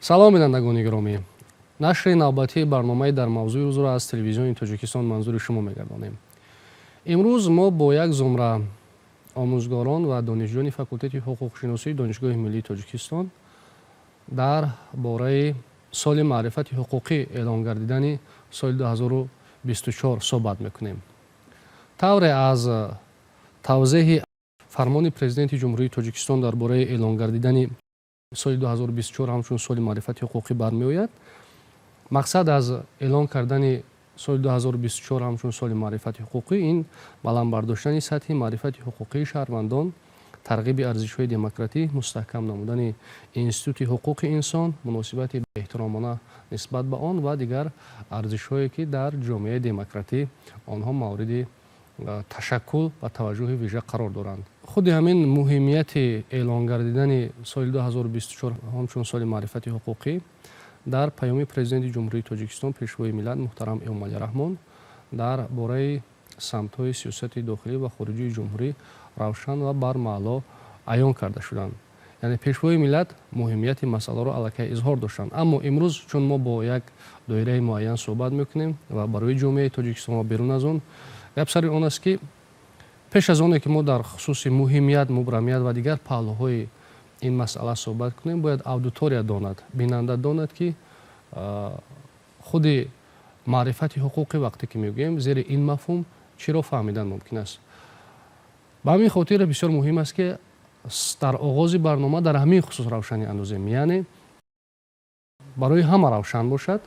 Салом, бинандагони гиромӣ! Нашри навбатии барномаи «Дар мавзӯи рӯзро» аз Телевизиони Тоҷикистон манзури шумо мегардонем. Имрӯз мо бо як зумра омӯзгорон ва донишҷӯёни факултети ҳуқуқшиносии Донишгоҳи миллии Тоҷикистон дар бораи соли маърифати ҳуқуқӣ эълон гардидани соли 2024 суҳбат мекунем. Тавре аз тавзеҳи фармони Президенти Ҷумҳурии Тоҷикистон дар бораи эълон гардидани соли 2024 ҳамчун соли маърифати ҳуқуқӣ бармеояд, мақсад аз эълон кардани соли 2024 ҳамчун соли маърифати ҳуқуқӣ ин баланд бардоштани сатҳи маърифати ҳуқуқии шаҳрвандон, тарғиби арзишҳои демократӣ, мустаҳкам намудани институти ҳуқуқи инсон, муносибати эҳтиромона нисбат ба он ва дигар арзишҳое, ки дар ҷомеаи демократӣ онҳо мавриди ташаккул ва таваҷҷӯҳи вижа қарор доранд. Худи ҳамин муҳимияти эълон гардидани соли 2024 ҳамчун соли маърифати ҳуқуқӣ дар паёми Президенти Ҷумҳурии Тоҷикистон, Пешвои миллат муҳтарам Эмомалӣ Раҳмон дар бораи самтҳои сиёсати дохилӣ ва хориҷии ҷумҳурӣ равшан ва бармаъло аён карда шуданд. Яъне Пешвои миллат муҳимияти масъаларо аллакай изҳор доштанд. Аммо имрӯз, чун мо бо як доираи муайян суҳбат мекунем ва барои ҷомеаи Тоҷикистон ва берун аз он, гап сари он аст, ки пеш аз оне ки мо дар хусуси муҳимият, мубрамият ва дигар паҳлӯҳои ин масъала суҳбат кунем, бояд аудитория донад, бинанда донад, ки худи маърифати ҳуқуқӣ вақте ки мегӯем, зери ин мафҳум чиро фаҳмидан мумкин аст. Ба ҳамин хотир бисёр муҳим аст, ки дар оғози барнома дар ҳамин хусус равшанӣ андозем, яъне барои ҳама равшан бошад,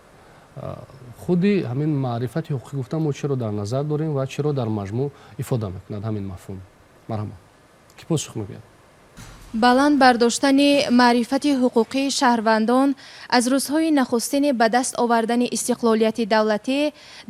худи ҳамин маърифати ҳуқуқӣ гуфта мо чиро дар назар дорем ва чиро дар маҷмӯъ ифода мекунад ҳамин мафҳум. Марҳамат, ки посух мегӯяд? Баланд бардоштани маърифати ҳуқуқии шаҳрвандон аз рӯзҳои нахустини ба даст овардани истиқлолияти давлатӣ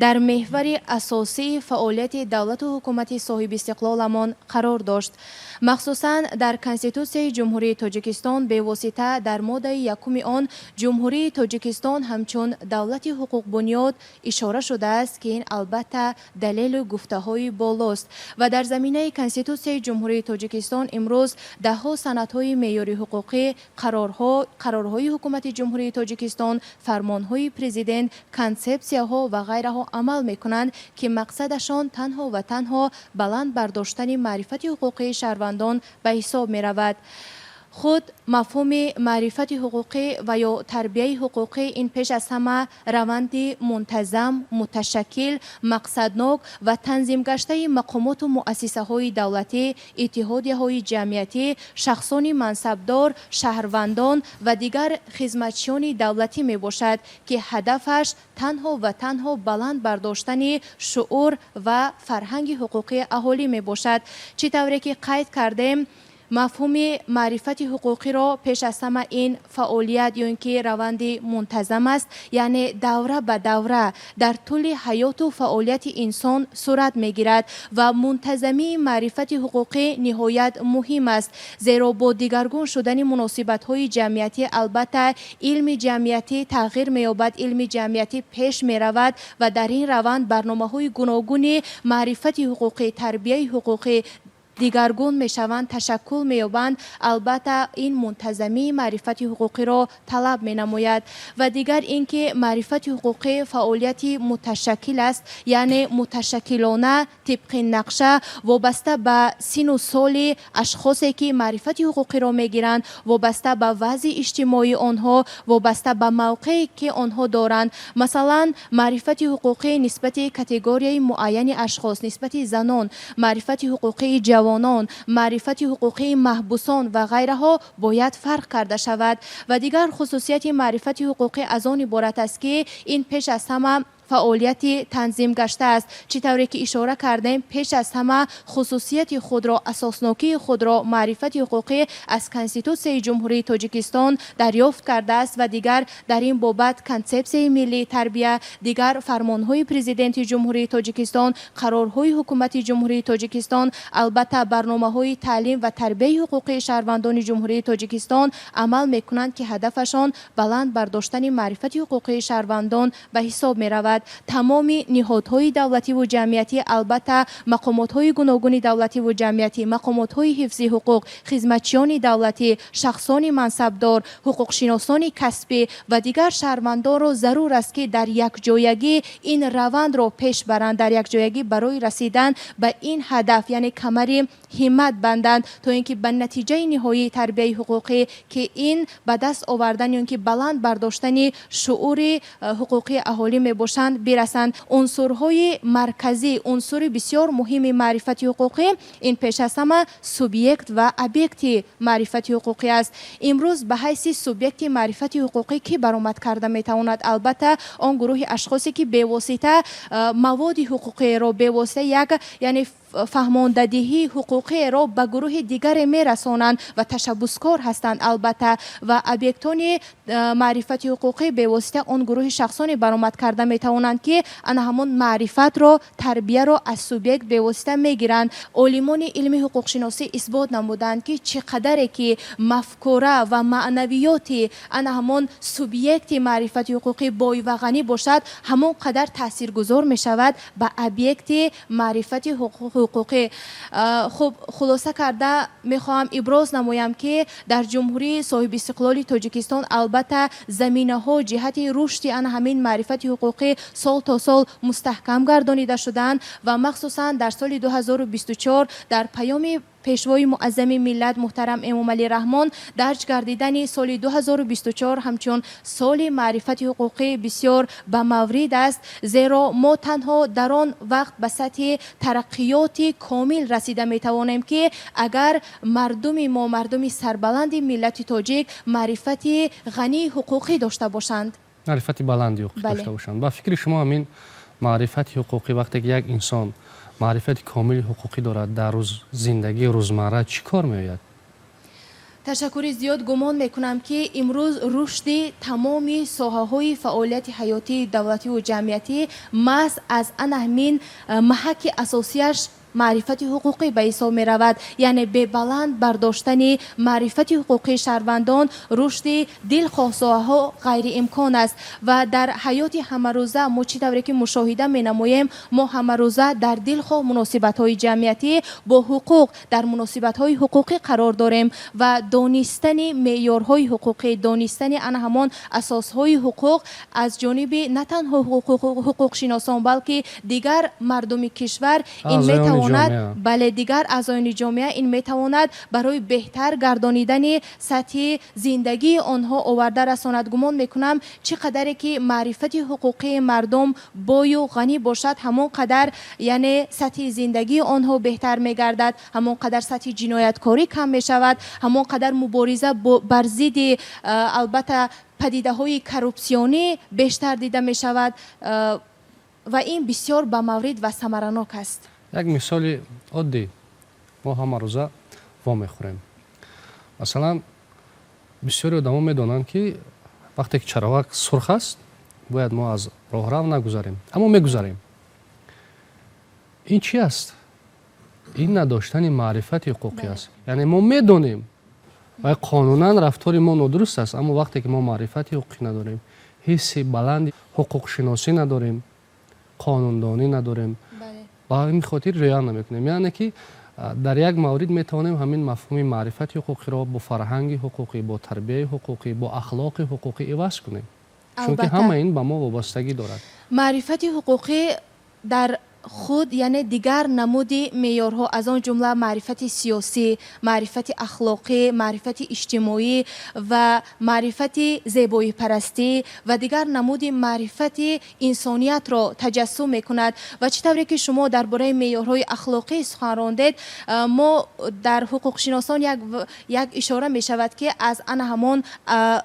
дар меҳвари асосии фаъолияти давлату ҳукумати соҳибистиқлоламон қарор дошт. Махсусан дар Конститутсияи Ҷумҳурии Тоҷикистон, бевосита дар моддаи якуми он, Ҷумҳурии Тоҷикистон ҳамчун давлати ҳуқуқбунёд ишора шудааст, ки ин албатта далелу гуфтаҳои болост. Ва дар заминаи Конститутсияи Ҷумҳурии Тоҷикистон имрӯз даҳҳо санадҳои меъёри ҳуқуқӣ, қарорҳо, қарорҳои Ҳукумати Ҷумҳурии Тоҷикистон, фармонҳои Президент, консепсияҳо ва ғайраҳо амал мекунанд, ки мақсадашон танҳо ва танҳо баланд бардоштани маърифати ҳуқуқии шаҳрвандон ба ҳисоб меравад. Худ мафҳуми маърифати ҳуқуқӣ ва ё тарбияи ҳуқуқӣ ин пеш аз ҳама раванди мунтазам, муташаккил, мақсаднок ва танзимгаштаи мақомоту муассисаҳои давлатӣ, иттиҳодияҳои ҷамъиятӣ, шахсони мансабдор, шаҳрвандон ва дигар хизматчиёни давлатӣ мебошад, ки ҳадафаш танҳо ва танҳо баланд бардоштани шуъур ва фарҳанги ҳуқуқии аҳолӣ мебошад. Чӣ тавре ки қайд кардем, мафҳуми маърифати ҳуқуқиро пеш аз ҳама ин фаъолият ё ин ки раванди мунтазам аст, яъне давра ба давра дар тӯли ҳаёту фаъолияти инсон сурат мегирад. Ва мунтазамии маърифати ҳуқуқӣ ниҳоят муҳим аст, зеро бо дигаргун шудани муносибатҳои ҷамъиятӣ албатта илми ҷамъиятӣ тағйир меёбад, илми ҷамъиятӣ пеш меравад ва дар ин раванд барномаҳои гуногуни маърифати ҳуқуқӣ, тарбияи ҳуқуқӣ дигаргун мешаванд, ташаккул меёбанд. Албатта, ин мунтазамии маърифати ҳуқуқиро талаб менамояд. Ва дигар ин ки маърифати ҳуқуқӣ фаъолияти муташаккил аст, яъне муташаккилона, тибқи нақша, вобаста ба сину соли ашхосе, ки маърифати ҳуқуқиро мегиранд, вобаста ба вазъи иҷтимоии онҳо, вобаста ба мавқее, ки онҳо доранд. Масалан, маърифати ҳуқуқӣ нисбати категорияи муайяни ашхос, нисбати занон, маърифати ҳуқуқии ҷавонон, маърифати ҳуқуқии маҳбусон ва ғайраҳо бояд фарқ карда шавад. Ва дигар хусусияти маърифати ҳуқуқӣ аз он иборат аст, ки ин пеш аз ҳама фаъолияти танзимгаштааст. Чӣ тавре ки ишора кардем, пеш аз ҳама хусусияти худро, асоснокии худро маърифати ҳуқуқӣ аз Конститутсияи Ҷумҳурии Тоҷикистон дарёфт кардааст ва дигар дар ин бобат Консепсияи миллии тарбия, дигар фармонҳои Президенти Ҷумҳурии Тоҷикистон, қарорҳои Ҳукумати Ҷумҳурии Тоҷикистон, албатта барномаҳои таълим ва тарбияи ҳуқуқии шаҳрвандони Ҷумҳурии Тоҷикистон амал мекунанд, ки ҳадафашон баланд бардоштани маърифати ҳуқуқии шаҳрвандон ба ҳисоб меравад. мешавад. Тамоми ниҳодҳои давлативу ҷамъиятӣ, албатта мақомотҳои гуногуни давлативу ҷамъиятӣ, мақомотҳои ҳифзи ҳуқуқ, хизматчиёни давлатӣ, шахсони мансабдор, ҳуқуқшиносони касбӣ ва дигар шаҳрвандонро зарур аст, ки дар якҷоягӣ ин равандро пеш баранд, дар якҷоягӣ барои расидан ба ин ҳадаф, яъне камари ҳиммат банданд, то ин ки ба натиҷаи ниҳоии тарбияи ҳуқуқӣ, ки ин ба даст овардан ё ин ки баланд бардоштани шуури ҳуқуқии аҳолӣ мебошанд, бирасанд. Унсурҳои марказӣ, унсури бисёр муҳими маърифати ҳуқуқӣ ин пеш аз ҳама субъект ва объекти маърифати ҳуқуқӣ аст. Имрӯз ба ҳайси субъекти маърифати ҳуқуқӣ кӣ баромад карда метавонад? Албатта, он гурӯҳи ашхосе, ки бевосита маводи ҳуқуқиро, бевосита як, яъне фаҳмондадиҳии ҳуқуқиро ба гурӯҳи дигаре мерасонанд ва ташаббускор ҳастанд. Албатта, ва объектони маърифати ҳуқуқӣ бевосита он гурӯҳи шахсоне баромад карда метавонанд, ки ана ҳамон маърифатро, тарбияро аз субъект бевосита мегиранд. Олимони илми ҳуқуқшиносӣ исбот намуданд, ки чӣ қадаре ки мафкура ва маънавиёти ана ҳамон субъекти маърифати ҳуқуқӣ бой ва ғанӣ бошад, ҳамон қадар таъсиргузор мешавад ба объекти маърифати ҳуқуқӣ. Хуб, хулоса карда мехоҳам иброз намоям, ки дар Ҷумҳурии соҳибистиқлоли Тоҷикистон, албатта, заминаҳо ҷиҳати рушди ана ҳамин маърифати ҳуқуқӣ сол то сол мустаҳкам гардонида шуданд ва махсусан дар соли 2024 дар паёми Пешвои муаззами миллат муҳтарам Эмомалӣ Раҳмон дарҷ гардидани соли 2024 ҳамчун соли маърифати ҳуқуқӣ бисёр ба маврид аст, зеро мо танҳо дар он вақт ба сатҳи тараққиёти комил расида метавонем, ки агар мардуми мо, мардуми сарбаланди миллати тоҷик, маърифати ғании ҳуқуқӣ дошта бошанд. Маърифати баланди ҳуқуқӣ дошта бошанд. Ба фикри шумо, ҳамин маърифати ҳуқуқӣ, вақте ки як инсон маърифати комили ҳуқуқӣ дорад, дар зиндагии рӯзмарра чӣ кор меояд? Ташаккури зиёд. Гумон мекунам, ки имрӯз рушди тамоми соҳаҳои фаъолияти ҳаётии давлативу ҷамъиятӣ маҳз аз ана ҳамин маҳаки асосияш маърифати ҳуқуқӣ ба ҳисоб меравад. Яъне бебаланд бардоштани маърифати ҳуқуқии шаҳрвандон рушди дилхоҳ соҳаҳо ғайриимкон аст. Ва дар ҳаёти ҳамарӯза мо чӣ тавре ки мушоҳида менамоем, мо ҳамарӯза дар дилхоҳ муносибатҳои ҷамъиятӣ бо ҳуқуқ дар муносибатҳои ҳуқуқӣ қарор дорем ва донистани меъёрҳои ҳуқуқӣ, донистани ана ҳамон асосҳои ҳуқуқ аз ҷониби на танҳо ҳуқуқшиносон, балки дигар мардуми кишвар ин Аъзоёни метавонад ҷомеа. Бале, дигар аъзоёни ҷомеа, ин метавонад барои беҳтар гардонидани сатҳи зиндагии онҳо оварда расонад. Гумон мекунам, чӣ қадаре ки маърифати ҳуқуқии мардум бою ғанӣ бошад, ҳамон қадар, яъне сатҳи зиндагии онҳо беҳтар мегардад, ҳамон қадар сатҳи ҷинояткорӣ кам мешавад, ҳамон қадар мубориза бар зидди албатта, падидаҳои коррупсионӣ бештар дида мешавад ва ин бисёр ба маврид ва самаранок аст. Як мисоли оддӣ: мо ҳамарӯза вомехӯрем. Масалан, бисёри одамо медонанд, ки вақте ки чароғак сурх аст, бояд мо аз роҳрав нагузарем, аммо мегузарем. Ин чӣ аст? Ин надоштани маърифати ҳуқуқӣ аст. Яъне мо медонем ва қонунан рафтори мо нодуруст аст, аммо вақте ки мо маърифати ҳуқуқӣ надорем, ҳисси баланди ҳуқуқшиносӣ надорем, қонундонӣ надорем, ба ҳамин хотир риоя намекунем. Яъне ки дар як маврид метавонем ҳамин мафҳуми маърифати ҳуқуқиро бо фарҳанги ҳуқуқӣ, бо тарбияи ҳуқуқӣ, бо ахлоқи ҳуқуқӣ иваз кунем, чунки ҳама ин ба мо вобастагӣ дорад. Маърифати ҳуқуқӣ дар худ, яъне дигар намуди меъёрҳо, аз он ҷумла маърифати сиёсӣ, маърифати ахлоқӣ, маърифати иҷтимоӣ ва маърифати зебоипарастӣ ва дигар намуди маърифати инсониятро таҷассум мекунад. Ва чӣ тавре ки шумо дар бораи меъёрҳои ахлоқӣ сухан рондед, мо дар ҳуқуқшиносон як ишора мешавад, ки аз ана ҳамон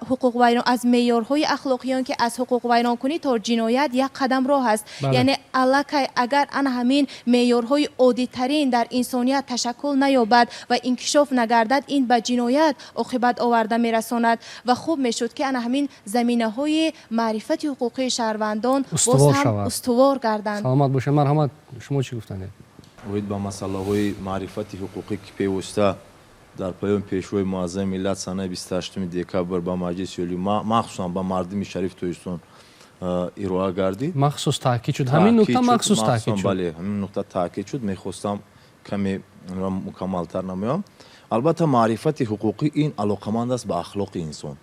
ҳуқуқвайрон, аз меъёрҳои ахлоқӣ ё ки аз ҳуқуқвайронкунӣ то ҷиноят як қадам роҳ аст. Яъне аллакай агар ана ҳамин меъёрҳои оддитарин дар инсоният ташаккул наёбад ва инкишоф нагардад, ин ба ҷиноят оқибат оварда мерасонад. Ва хуб мешуд, ки ана ҳамин заминаҳои маърифати ҳуқуқии шаҳрвандон боз устувор ҳам шавад. устувор гарданд. Саломат бошед, марҳамат, шумо чӣ гуфтанед? Оид ба масъалаҳои маърифати ҳуқуқӣ, ки бевосита дар паёми Пешвои муаззами миллат санаи 28 декабр ба Маҷлиси Олӣ, махсусан ба мардуми шарифи Тоҷикистон Ироа гардид. Махсус таъкид шуд ҳамин нукта, махсус таъкид шуд. Бале, ҳамин нуқта таъкид шуд. Мехостам каме мукаммалтар намоям. Албатта, маърифати ҳуқуқӣ ин алоқаманд аст ба ахлоқи инсон,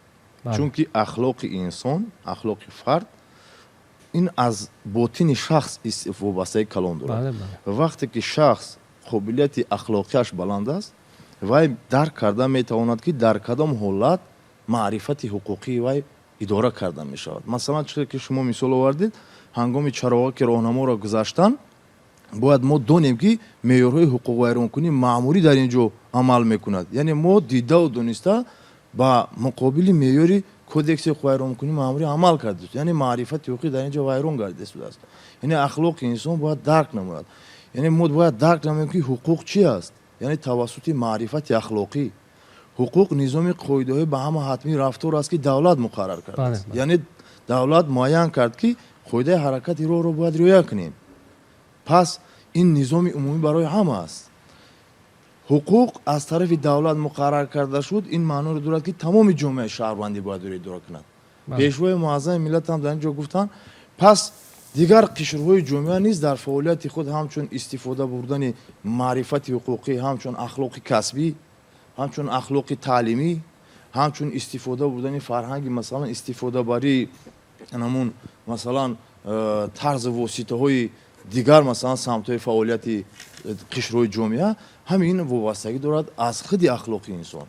чунки ахлоқи инсон, ахлоқи фард ин аз ботини шахс вобастаи калон дорад. Вақте ки шахс қобилияти ахлоқиаш баланд аст, вай дарк карда метавонад, ки дар кадом ҳолат маърифати ҳуқуқии вай идора карда мешавад. Масалан, чизе ки шумо мисол овардед, ҳангоми чароғаки роҳнаморо гузаштан бояд мо донем, ки меъёрҳои ҳуқуқвайронкунии маъмурӣ дар ин ҷо амал мекунад. Яъне мо дидаву дониста ба муқобили меъёри кодекси ҳуқуқвайронкунии маъмурӣ амал кардем, яъне маърифати ҳуқуқӣ дар ин ҷо вайрон гардида шудааст. Яъне ахлоқи инсон бояд дарк намояд, яъне мо бояд дарк намоем, ки ҳуқуқ чи аст. Яъне тавассути маърифати ахлоқӣ. Ҳуқуқ низоми қоидаҳои ба ҳама ҳатмии рафтор аст, ки давлат муқаррар кардааст. Яъне давлат муайян кард, ки қоидаи ҳаракати роҳро бояд риоя кунем. Пас ин низоми умумӣ барои ҳама аст. Ҳуқуқ аз тарафи давлат муқаррар карда шуд, ин маъноро дорад, ки тамоми ҷомеаи шаҳрвандӣ бояд ӯро идора кунад. Пешвои муаззами миллат ҳам дар ин ҷо гуфтанд, пас дигар қишрҳои ҷомеа низ дар фаъолияти худ ҳамчун истифода бурдани маърифати ҳуқуқӣ, ҳамчун ахлоқи касбӣ, ҳамчун ахлоқи таълимӣ, ҳамчун истифода бурдани фарҳанги, масалан, истифодабарии ҳамун, масалан, тарзу воситаҳои дигар, масалан, самтҳои фаъолияти қишрҳои ҷомеа, ҳамин вобастагӣ дорад аз худи ахлоқи инсон.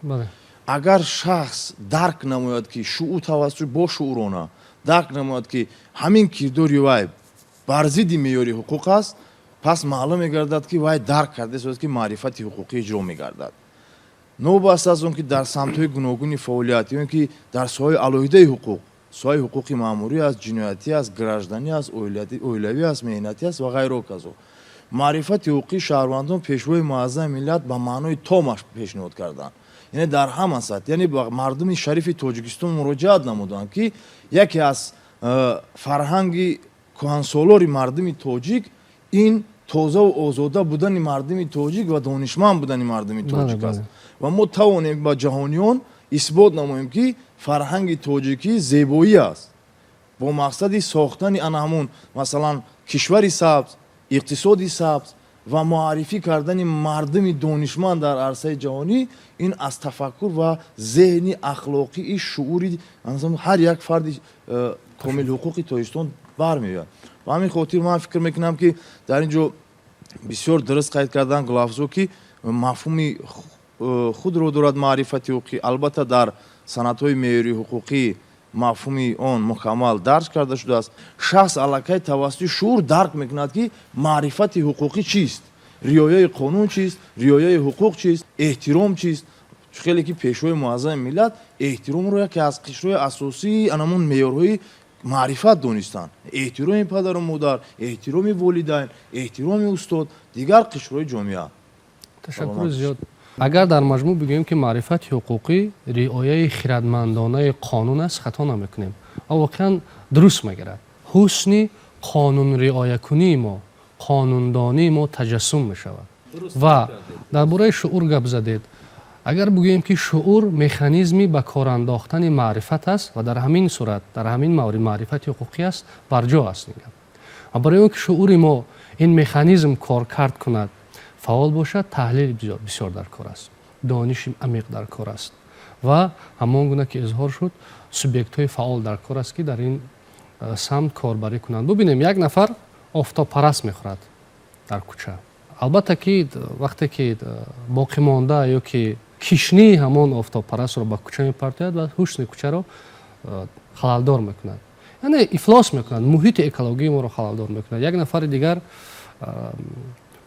Агар шахс дарк намояд, ки шуур, тавассути бо шуурона дарк намояд, ки ҳамин кирдори вай бар зидди меъёри ҳуқуқ аст, пас маълум мегардад, ки вай дарк кардааст, ки маърифати ҳуқуқӣ иҷро мегардад. Новобаста аз он ки дар самтҳои гуногуни фаъолият ё ин ки дар соҳаи алоҳидаи ҳуқуқ, соҳаи ҳуқуқи маъмурӣ аст, ҷиноятӣ аст, гражданӣ аст, оилавӣ аст, меҳнатӣ аст ва ғайро казо, маърифати ҳуқуқии шаҳрвандон пешвои муаззами миллат ба маънои томаш пешниҳод карданд. Яъне дар ҳама сатҳ, яъне ба мардуми шарифи Тоҷикистон муроҷиат намуданд, ки яке аз фарҳанги кӯҳансолори мардуми тоҷик ин тозаву озода будани мардуми тоҷик ва донишманд будани мардуми тоҷик аст ва мо тавонем ба ҷаҳониён исбот намоем, ки фарҳанги тоҷикӣ зебоӣ аст, бо мақсади сохтани ана ҳамун, масалан, кишвари сабз, иқтисоди сабз ва муаррифӣ кардани мардуми донишманд дар арсаи ҷаҳонӣ. Ин аз тафаккур ва зеҳни ахлоқии шуури ҳар як фарди комилҳуқуқи Тоҷикистон бармеояд. Ба ҳамин хотир ман фикр мекунам, ки дар ин ҷо бисёр дуруст қайд кардан Гулафзо, ки мафҳуми худро дорад маърифати ҳуқуқӣ. Албатта, дар санадҳои меъёрии ҳуқуқӣ мафҳуми он мукаммал дарҷ карда шудааст. Шахс аллакай тавассути шуур дарк мекунад, ки маърифати ҳуқуқӣ чист, риояи қонун чист, риояи ҳуқуқ чист, эҳтиром чист. Хеле ки пешвои муаззами миллат эҳтиромро яке аз қишрҳои асосии анамун меъёрҳои маърифат донистанд: эҳтироми падару модар, эҳтироми волидайн, эҳтироми устод, дигар қишрҳои ҷомеа. Ташаккури зиёд. Агар дар маҷмӯъ бигӯем, ки маърифати ҳуқуқӣ риояи хирадмандонаи қонун аст, хато намекунем ва воқеан дуруст мегирад. Ҳусни қонунриоякунии мо, қонундонии мо таҷассум мешавад. Ва дар бораи шуур гап задед. Агар бигӯем, ки шуур механизми ба кор андохтани маърифат аст ва дар ҳамин сурат, дар ҳамин маврид маърифати ҳуқуқӣ аст, барҷо аст ин гап. Ва барои он ки шуури мо ин механизм коркард кунад, фаъол бошад, таҳлил бисёр дар кор аст, дониши амиқ дар кор аст ва ҳамон гуна ки изҳор шуд, субъектҳои фаъол дар кор аст, ки дар ин самт корбарӣ кунанд. Бубинем, як нафар офтобпараст мехӯрад дар кӯча. Албатта ки вақте ки боқимонда ё ки кишнии ҳамон офтобпарастро ба кӯча мепартояд ва ҳусни кӯчаро халалдор мекунад, яъне ифлос мекунад, муҳити экологии моро халалдор мекунад. Як нафари дигар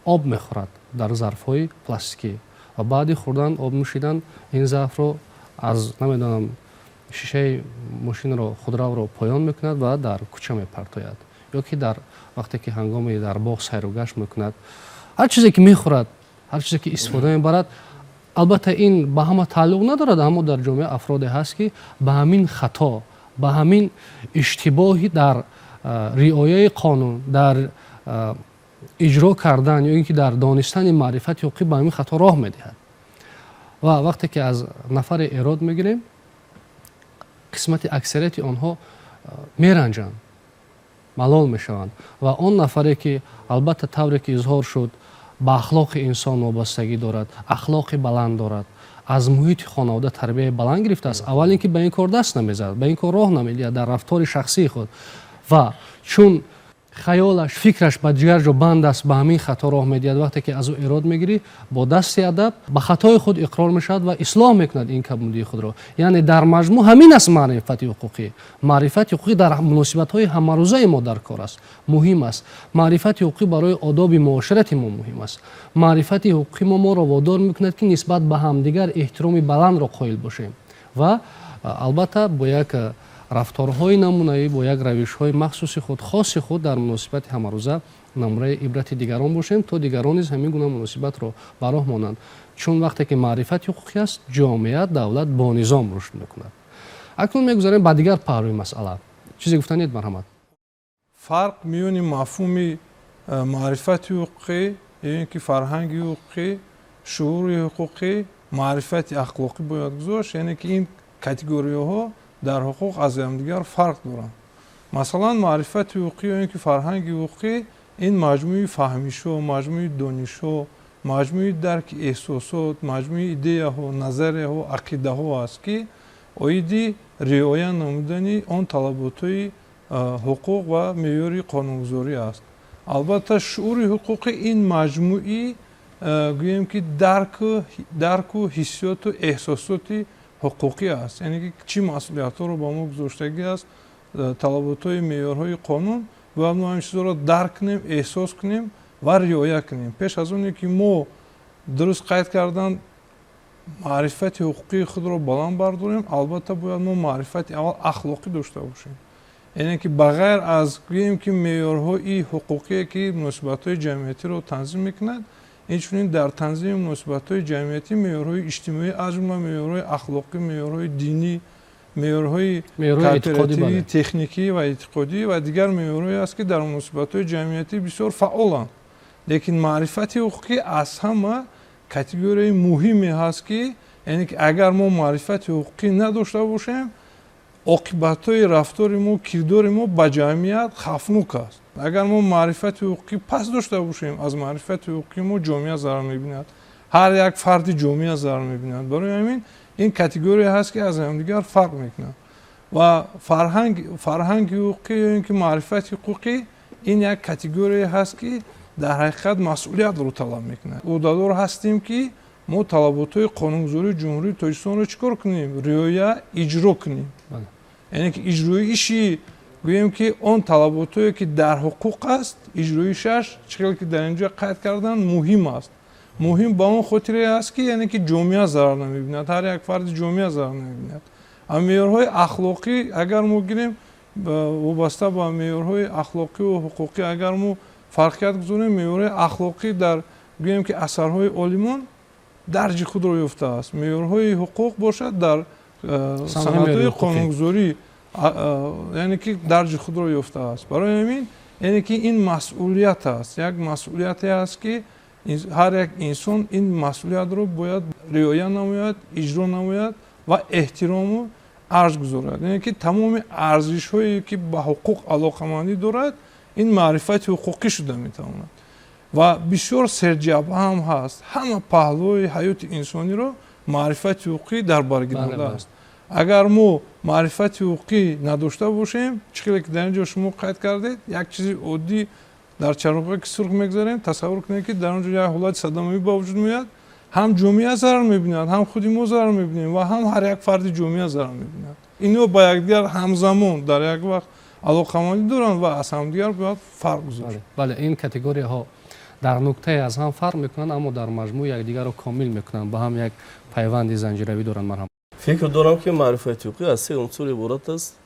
об мехӯрад дар зарфҳои пластикӣ ва баъди хӯрдан, об нӯшидан ин зарфро аз, намедонам, шишаи мошинро, худравро поён мекунад ва дар кӯча мепартояд. Ё ки дар вақте ки ҳангоми дар боғ сайру гашт мекунад, ҳар чизе ки мехӯрад, ҳар чизе ки истифода мебарад. Албатта, ин ба ҳама тааллуқ надорад, аммо дар ҷомеа афроде ҳаст, ки ба ҳамин хато, ба ҳамин иштибоҳи дар риояи қонун, дар иҷро кардан ё ин ки дар донистани маърифати ҳуқуқӣ ба ҳамин хато роҳ медиҳад. Ва вақте ки аз нафаре эрод мегирем, қисмати аксарияти онҳо меранҷанд. Малол мешаванд. Ва он нафаре ки, албатта, тавре ки изҳор шуд, ба ахлоқи инсон вобастагӣ дорад, ахлоқи баланд дорад, аз муҳити хонавода тарбияи баланд гирифтааст, аввал ин ки ба ин кор даст намезанад, ба ин кор роҳ намедиҳад дар рафтори шахсии худ. Ва чун хаёлаш, фикраш ба дигар ҷо банд аст, ба ҳамин хато роҳ медиҳад. Вақте ки аз ӯ эрод мегирӣ, бо дасти адаб ба хатои худ иқрор мешавад ва ислоҳ мекунад ин камбудии худро. Яъне дар маҷмӯъ ҳамин аст маърифати ҳуқуқӣ. Маърифати ҳуқуқӣ дар муносибатҳои ҳамарӯзаи мо дар кор аст, муҳим аст. Маърифати ҳуқуқӣ барои одоби муоширати мо муҳим аст. Маърифати ҳуқуқӣ моро водор мекунад, ки нисбат ба ҳамдигар эҳтироми баландро қоил бошем ва, албатта, бо як рафторҳои намунаӣ, бо як равишҳои махсуси худ, хоси худ дар муносибати ҳамарӯза намунаи ибрати дигарон бошем, то дигарон низ ҳамин гуна муносибатро ба роҳ монанд. Чун вақте ки маърифати ҳуқуқӣ аст, ҷомеа, давлат бо низом рушд мекунад. Акнун мегузарем ба дигар паҳлӯи масъала. Чизе гуфтанед, марҳамат. Фарқ миёни мафҳуми маърифати ҳуқуқӣ ё ин ки фарҳанги ҳуқуқӣ, шуури ҳуқуқӣ, маърифати ахлоқӣ бояд гузошт, яъне ки ин категорияҳо дар ҳуқуқ аз якдигар фарқ доранд. Масалан, маърифати ҳуқуқӣ ё ин ки фарҳанги ҳуқуқӣ ин маҷмӯи фаҳмишҳо, маҷмӯи донишҳо, маҷмӯи дарки эҳсосот, маҷмӯи идеяҳо, назарияҳо, ақидаҳо аст, ки оиди риоя намудани он талаботҳои ҳуқуқ ва меъёри қонунгузорӣ аст. Албатта, шуури ҳуқуқӣ ин маҷмӯи, гӯем ки, дарку ҳиссиёту эҳсосоти ҳуқуқӣ аст, яъне ки чӣ масъулиятҳоро ба мо гузоштагӣ аст талаботҳои меъёрҳои қонун, бояд мо ҳамин чизҳоро дарк кунем, эҳсос кунем ва риоя кунем. Пеш аз оне ки мо, дуруст қайд кардан, маърифати ҳуқуқии худро баланд бардорем, албатта, бояд мо маърифати аввал ахлоқӣ дошта бошем, яъне ки ба ғайр аз, гӯем ки, меъёрҳои ҳуқуқие, ки муносибатҳои ҷамъиятиро танзим мекунад, инчунин дар танзими муносибатҳои ҷамъиятӣ меъёрҳои иҷтимоӣ, аз ҷумла меъёрҳои ахлоқӣ, меъёрҳои динӣ, меъёрҳои кооперативӣ, техникӣ ва эътиқодӣ ва дигар меъёрҳое аст, ки дар муносибатҳои ҷамъиятӣ бисёр фаъоланд. Лекин маърифати ҳуқуқӣ аз ҳама категорияи муҳиме ҳаст, ки яъне ки агар мо маърифати ҳуқуқӣ надошта бошем, оқибатҳои рафтори мо, кирдори мо ба ҷамъият хавфнок аст. Агар мо маърифати ҳуқуқӣ паст дошта бошем, аз маърифати ҳуқуқи мо ҷомеа зарар мебинад, ҳар як фарди ҷомеа зарар мебинад. Барои ҳамин ин категория ҳаст, ки аз ҳамдигар фарқ мекунад. Ва фарҳанги ҳуқуқӣ ё ин ки маърифати ҳуқуқӣ ин як категория ҳаст, ки дар ҳақиқат масъулиятро талаб мекунад. Ӯҳдадор ҳастем, ки мо талаботҳои қонунгузории Ҷумҳурии Тоҷикистонро чӣ кор кунем? Риоя, иҷро кунем. Яъне ки иҷроиши, гӯем ки, он талаботҳое, ки дар ҳуқуқ аст, иҷроишаш, чӣ хел ки дар ин ҷо қайд кардан, муҳим аст. Муҳим ба он хотире аст, ки яъне ки ҷомеа зарар намебинад, ҳар як фарди ҷомеа зарар намебинад. А меъёрҳои ахлоқӣ агар мо гирем, вобаста ба меъёрҳои ахлоқиву ҳуқуқӣ агар мо фарқият гузорем, меъёрҳои ахлоқӣ дар, гӯем ки, асарҳои олимон дарҷи худро ёфтааст, меъёрҳои ҳуқуқ бошад, дар санадҳои қонунгузорӣ, яъне ки дарҷи худро ёфтааст. Барои ҳамин, яъне ки ин масъулият аст, як масъулияте аст, ки ҳар як инсон ин масъулиятро бояд риоя намояд, иҷро намояд ва эҳтирому арҷ гузорад. Яъне ки тамоми арзишҳое, ки ба ҳуқуқ алоқамандӣ дорад, ин маърифати ҳуқуқӣ шуда метавонад ва бисёр серҷабҳа ҳам ҳаст. Ҳама паҳлӯи ҳаёти инсониро маърифати ҳуқуқӣ дар бар гирандааст. Агар мо маърифати ҳуқуқӣ надошта бошем, чӣ хеле ки дар ин ҷо шумо қайд кардед, як чизи оддӣ: дар чароғе ки сурх мегузарем, тасаввур кунед, ки дар он ҷо як ҳолати садамавӣ ба вуҷуд меояд, ҳам ҷомеа зарар мебинад, ҳам худи мо зарар мебинем ва ҳам ҳар як фарди ҷомеа зарар мебинад. Инҳо ба якдигар ҳамзамон, дар як вақт алоқамандӣ доранд ва аз ҳамдигар бояд фарқ гузошт. Бале, ин категорияҳо дар нуктае аз ҳам фарқ мекунанд, аммо дар маҷмӯъ якдигарро комил мекунанд, ба ҳам як пайванди занҷиравӣ доранд. Марҳамат. Фикр дорам, ки маърифати ҳуқуқӣ аз се унсур иборат аст,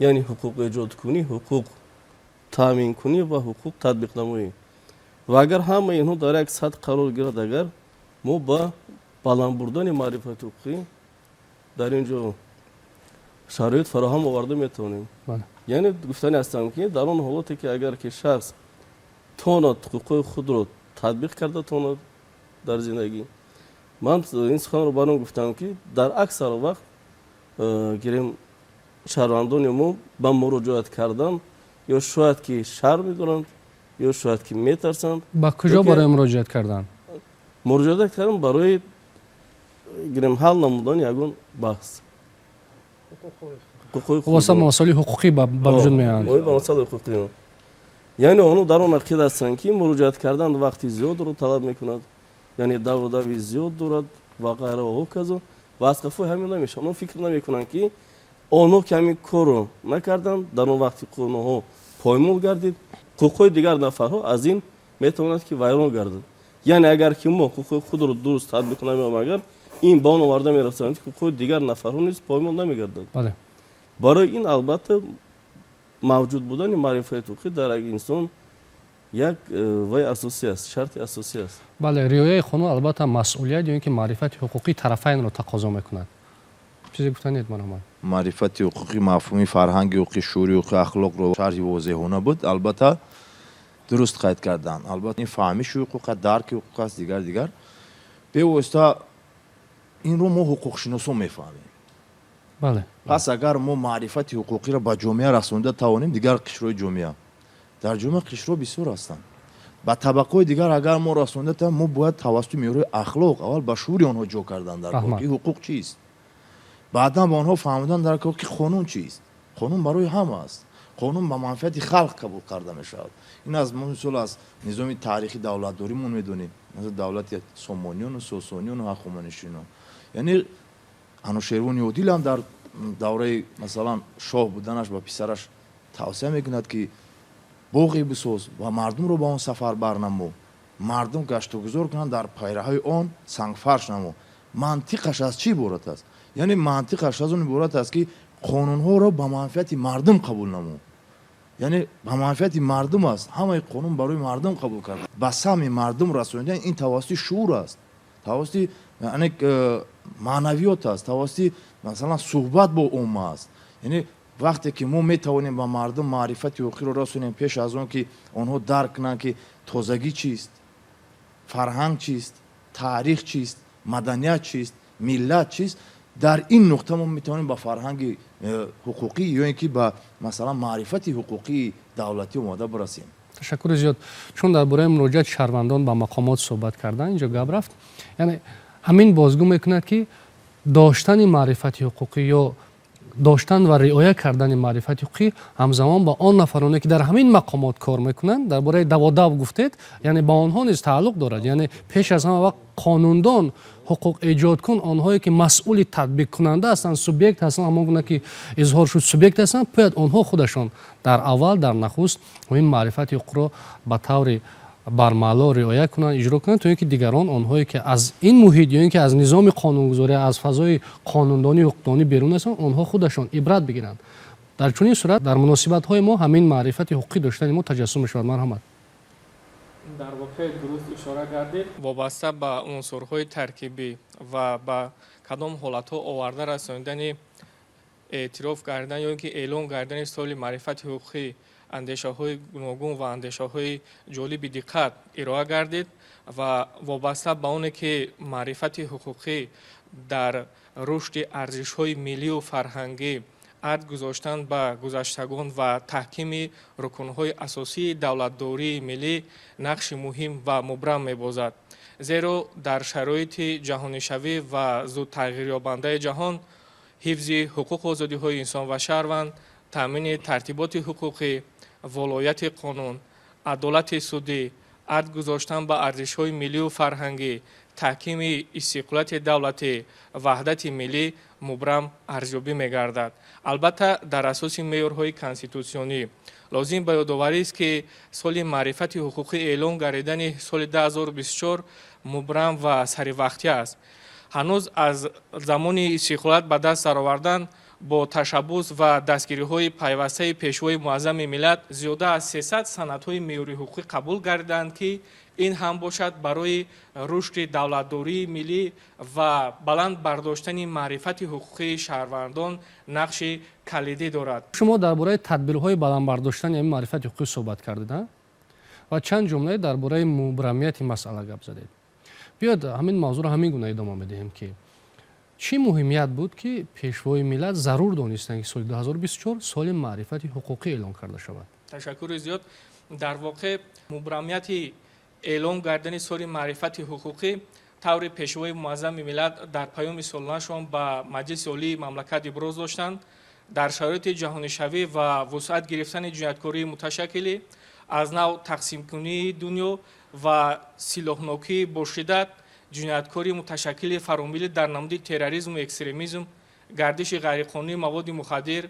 яъне ҳуқуқ эҷодкунӣ, ҳуқуқ таъминкунӣ ва ҳуқуқ татбиқнамоӣ. Ва агар ҳамаи инҳо дар як сатҳ қарор гирад, агар мо ба баланд бурдани маърифати ҳуқуқӣ дар ин ҷо шароит фароҳам оварда метавонем. Яъне гуфтани ҳастам, ки дар он ҳолате ки агар ки шахс тонад ҳуқуқҳои худро татбиқ карда тонад дар зиндагӣ. Ман ин суханро бар он гуфтам, ки дар аксар вақт, гирем, шаҳрвандони мо ба муроҷиат кардан Ё шояд ки шарм медоранд, ё шояд ки метарсанд. Ба куҷо барои муроҷиат кардан? Муроҷиат кардан барои гирем ҳал намудани ягон баҳс. Хулоса, масоили ҳуқуқӣ ба вуҷуд меоянд. Ба масъалаи ҳуқуқӣ. Яъне онҳо дар он ақида ҳастанд, ки муроҷиат кардан вақти зиёдро талаб мекунад, яъне даву дави зиёд дорад ва ғайра ва ҳоказо, ва аз қафои ҳамин намешавад. Онҳо фикр намекунанд, ки онҳо ки ҳамин корро накарданд, дар он вақти ҳуқуқи поймол гардид, ҳуқуқҳои дигар нафарҳо аз ин метавонад ки вайрон гардад. Яъне агар ки мо ҳуқуқи худро дуруст татбиқ намеем, агар ин ба он оварда мерасонад, ки ҳуқуқҳои дигар нафарҳо низ поймол намегардад. Барои ин, албатта, мавҷуд будани маърифати ҳуқуқӣ дар як инсон як вай асосӣ аст, шарти асосӣ аст. Бале, риояи қонун, албатта, масъулият ё ин ки маърифати ҳуқуқии тарафайнро тақозо мекунад. Чизе гуфтанед, марҳамат. Маърифати ҳуқуқӣ, мафҳуми фарҳанги ҳуқуқӣ, шуури ҳуқуқӣ, ахлоқро шарҳи возеҳона буд. Албатта, дуруст қайд кардан. Албатта, ин фаҳмиши ҳуқуқ аст, дарки ҳуқуқ аст, дигар дигар. Бевосита инро мо ҳуқуқшиносон мефаҳмем. Пас агар мо маърифати ҳуқуқиро ба ҷомеа расонида тавонем, дигар қишрҳои ҷомеа, дар ҷомеа қишрҳо бисёр ҳастанд, ба табақаҳои дигар агар мо расонида тавонем, мо бояд тавассути меъёрҳои ахлоқ аввал ба шуури онҳо ҷо кардан дар кор, ки ҳуқуқ чист, баъдан ба онҳо фаҳмидан дар кор, ки қонун чист. Қонун барои ҳама аст, қонун ба манфиати халқ қабул карда мешавад. Ин аз мисол аз низоми таърихи давлатдоримон медонем, давлати Сомониёну Сосониёну Ҳахоманишиён. Яъне Анушервони Одил ҳам дар давраи, масалан, шоҳ буданаш ба писараш тавсия мекунад, ки боғе бисоз ва мардумро ба он сафар барнамо, мардум гаштугузор кунанд, дар пайраҳаи он сангфарш намо. Мантиқаш аз чӣ иборат аст? Яъне мантиқаш аз он иборат аст, ки қонунҳоро ба манфиати мардум қабул намо, яъне ба манфиати мардум аст. Ҳамаи қонун барои мардум қабул карда, ба самъи мардум расонидан ин тавассути шуур аст, тавассути, яъне, маънавиёт аст, тавассути, масалан, суҳбат бо омма аст. Яъне вақте ки мо метавонем ба мардум маърифати ҳуқуқиро расонем, пеш аз он ки онҳо дарк кунанд, ки тозагӣ чист, фарҳанг чист, таърих чист, маданият чист, миллат чист, дар ин нуқта мо метавонем ба фарҳанги ҳуқуқӣ ё ин ки ба, масалан, маърифати ҳуқуқии давлатӣ омода бирасем. Ташаккури зиёд. Чун дар бораи муроҷиати шаҳрвандон ба мақомот суҳбат кардан инҷо гап рафт, яъне ҳамин бозгӯ мекунад, ки доштани маърифати ҳуқуқӣ ё доштан ва риоя кардани маърифати ҳуқуқӣ ҳамзамон ба он нафароне, ки дар ҳамин мақомот кор мекунанд, дар бораи даводав гуфтед, яъне ба онҳо низ тааллуқ дорад. Яъне пеш аз ҳама вақт қонундон, ҳуқуқ эҷодкун, онҳое ки масъули татбиқкунанда ҳастанд, субъект ҳастанд, ҳамон гуна ки изҳор шуд, субъект ҳастанд, бояд онҳо худашон дар аввал, дар нахуст ҳамин маърифати ҳуқуқро ба таври бармало риоя кунанд, иҷро кунанд, то ин ки дигарон, онҳое ки аз ин муҳит ё ин ки аз низоми қонунгузорӣ, аз фазои қонундонӣ, ҳуқуқдонӣ берун ҳастанд, онҳо худашон ибрат бигиранд. Дар чунин сурат дар муносибатҳои мо ҳамин маърифати ҳуқуқӣ доштани мо таҷассум мешавад. Марҳамат. Дар воқеъ дуруст ишора кардед. Вобаста ба унсурҳои таркибӣ ва ба кадом ҳолатҳо оварда расонидани эътироф кардан ё ин ки эълон кардани соли маърифати ҳуқуқӣ андешаҳои гуногун ва андешаҳои ҷолиби диққат ироа гардид. Ва вобаста ба оне ки маърифати ҳуқуқӣ дар рушди арзишҳои миллию фарҳангӣ, арҷ гузоштан ба гузаштагон ва таҳкими рукнҳои асосии давлатдории миллӣ нақши муҳим ва мубрам мебозад, зеро дар шароити ҷаҳонишавӣ ва зудтағйирёбандаи ҷаҳон ҳифзи ҳуқуқу озодиҳои инсон ва шаҳрванд, таъмини тартиботи ҳуқуқӣ, волояти қонун, адолати судӣ, арҷ гузоштан ба арзишҳои миллию фарҳангӣ, таҳкими истиқлолияти давлатӣ, ваҳдати миллӣ мубрам арзёбӣ мегардад, албатта, дар асоси меъёрҳои конститутсионӣ. Лозим ба ёдоварист, ки соли маърифати ҳуқуқӣ эълон гардидани соли 2024 мубрам ва саривақтӣ аст. Ҳанӯз аз замони истиқлолият ба даст даровардан бо ташаббус ва дастгириҳои пайвастаи Пешвои Муаззами миллат зиёда аз 300 санадҳои меъёрии ҳуқуқӣ қабул гардиданд, ки ин ҳам бошад, барои рушди давлатдории миллӣ ва баланд бардоштани маърифати ҳуқуқии шаҳрвандон нақши калидӣ дорад. Шумо дар бораи тадбирҳои баланд бардоштани ҳамин маърифати ҳуқуқӣ суҳбат кардед ва чанд ҷумлае дар бораи мубрамияти масъала гап задед. Биёед, ҳамин мавзӯъро ҳамин гуна идома медиҳем, ки чӣ муҳимият буд, ки Пешвои миллат зарур донистанд, ки соли 2024 соли маърифати ҳуқуқӣ эълон карда шавад? Ташаккури зиёд. Дар воқеъ, мубрамияти эълон гардани соли маърифати ҳуқуқӣ, таври Пешвои Муаззами миллат дар паёми солонаашон ба Маҷлиси Олии мамлакат иброз доштанд, дар шароити ҷаҳонишавӣ ва вусъат гирифтани ҷинояткории муташаккилӣ, аз нав тақсимкунии дунё ва силоҳнокии бо шиддат, ҷинояткории муташаккили фаромиллӣ дар намуди терроризму экстремизм, гардиши ғайриқонунии маводи мухаддир,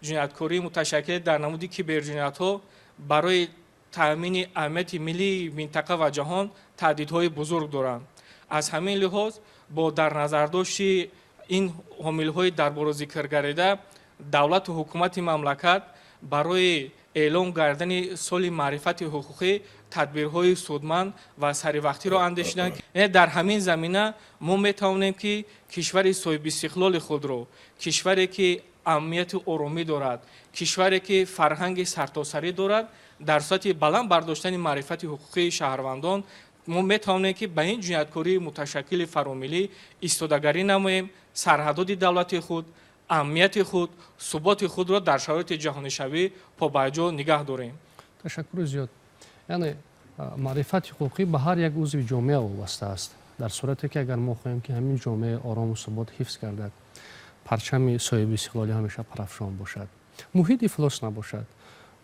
ҷинояткории муташаккил дар намуди киберҷиноятҳо барои таъмини амнияти миллии минтақа ва ҷаҳон таҳдидҳои бузург доранд. Аз ҳамин лиҳоз, бо дар назардошти ин омилҳои дар боло зикр гардида, давлату ҳукумати мамлакат барои эълон гардани соли маърифати ҳуқуқӣ тадбирҳои судманд ва саривақтиро андешиданд. Яъне дар ҳамин замина мо метавонем, ки кишвари соҳибистиқлоли худро, кишваре ки амнияту оромӣ дорад, кишваре ки фарҳанги сартосарӣ дорад, дар сатҳи баланд бардоштани маърифати ҳуқуқии шаҳрвандон мо метавонем, ки ба ин ҷинояткории муташаккили фаромиллӣ истодагарӣ намоем, сарҳадоти давлати худ, амнияти худ, суботи худро дар шароити ҷаҳонишавӣ побарҷо нигаҳ дорем. Ташаккури зиёд. Яъне маърифати ҳуқуқӣ ба ҳар як узви ҷомеа вобаста аст. Дар сурате ки агар мо хоҳем, ки ҳамин ҷомеаи орому субот ҳифз гардад, парчами соҳиби истиқлолӣ ҳамеша парафшон бошад, муҳит ифлос набошад,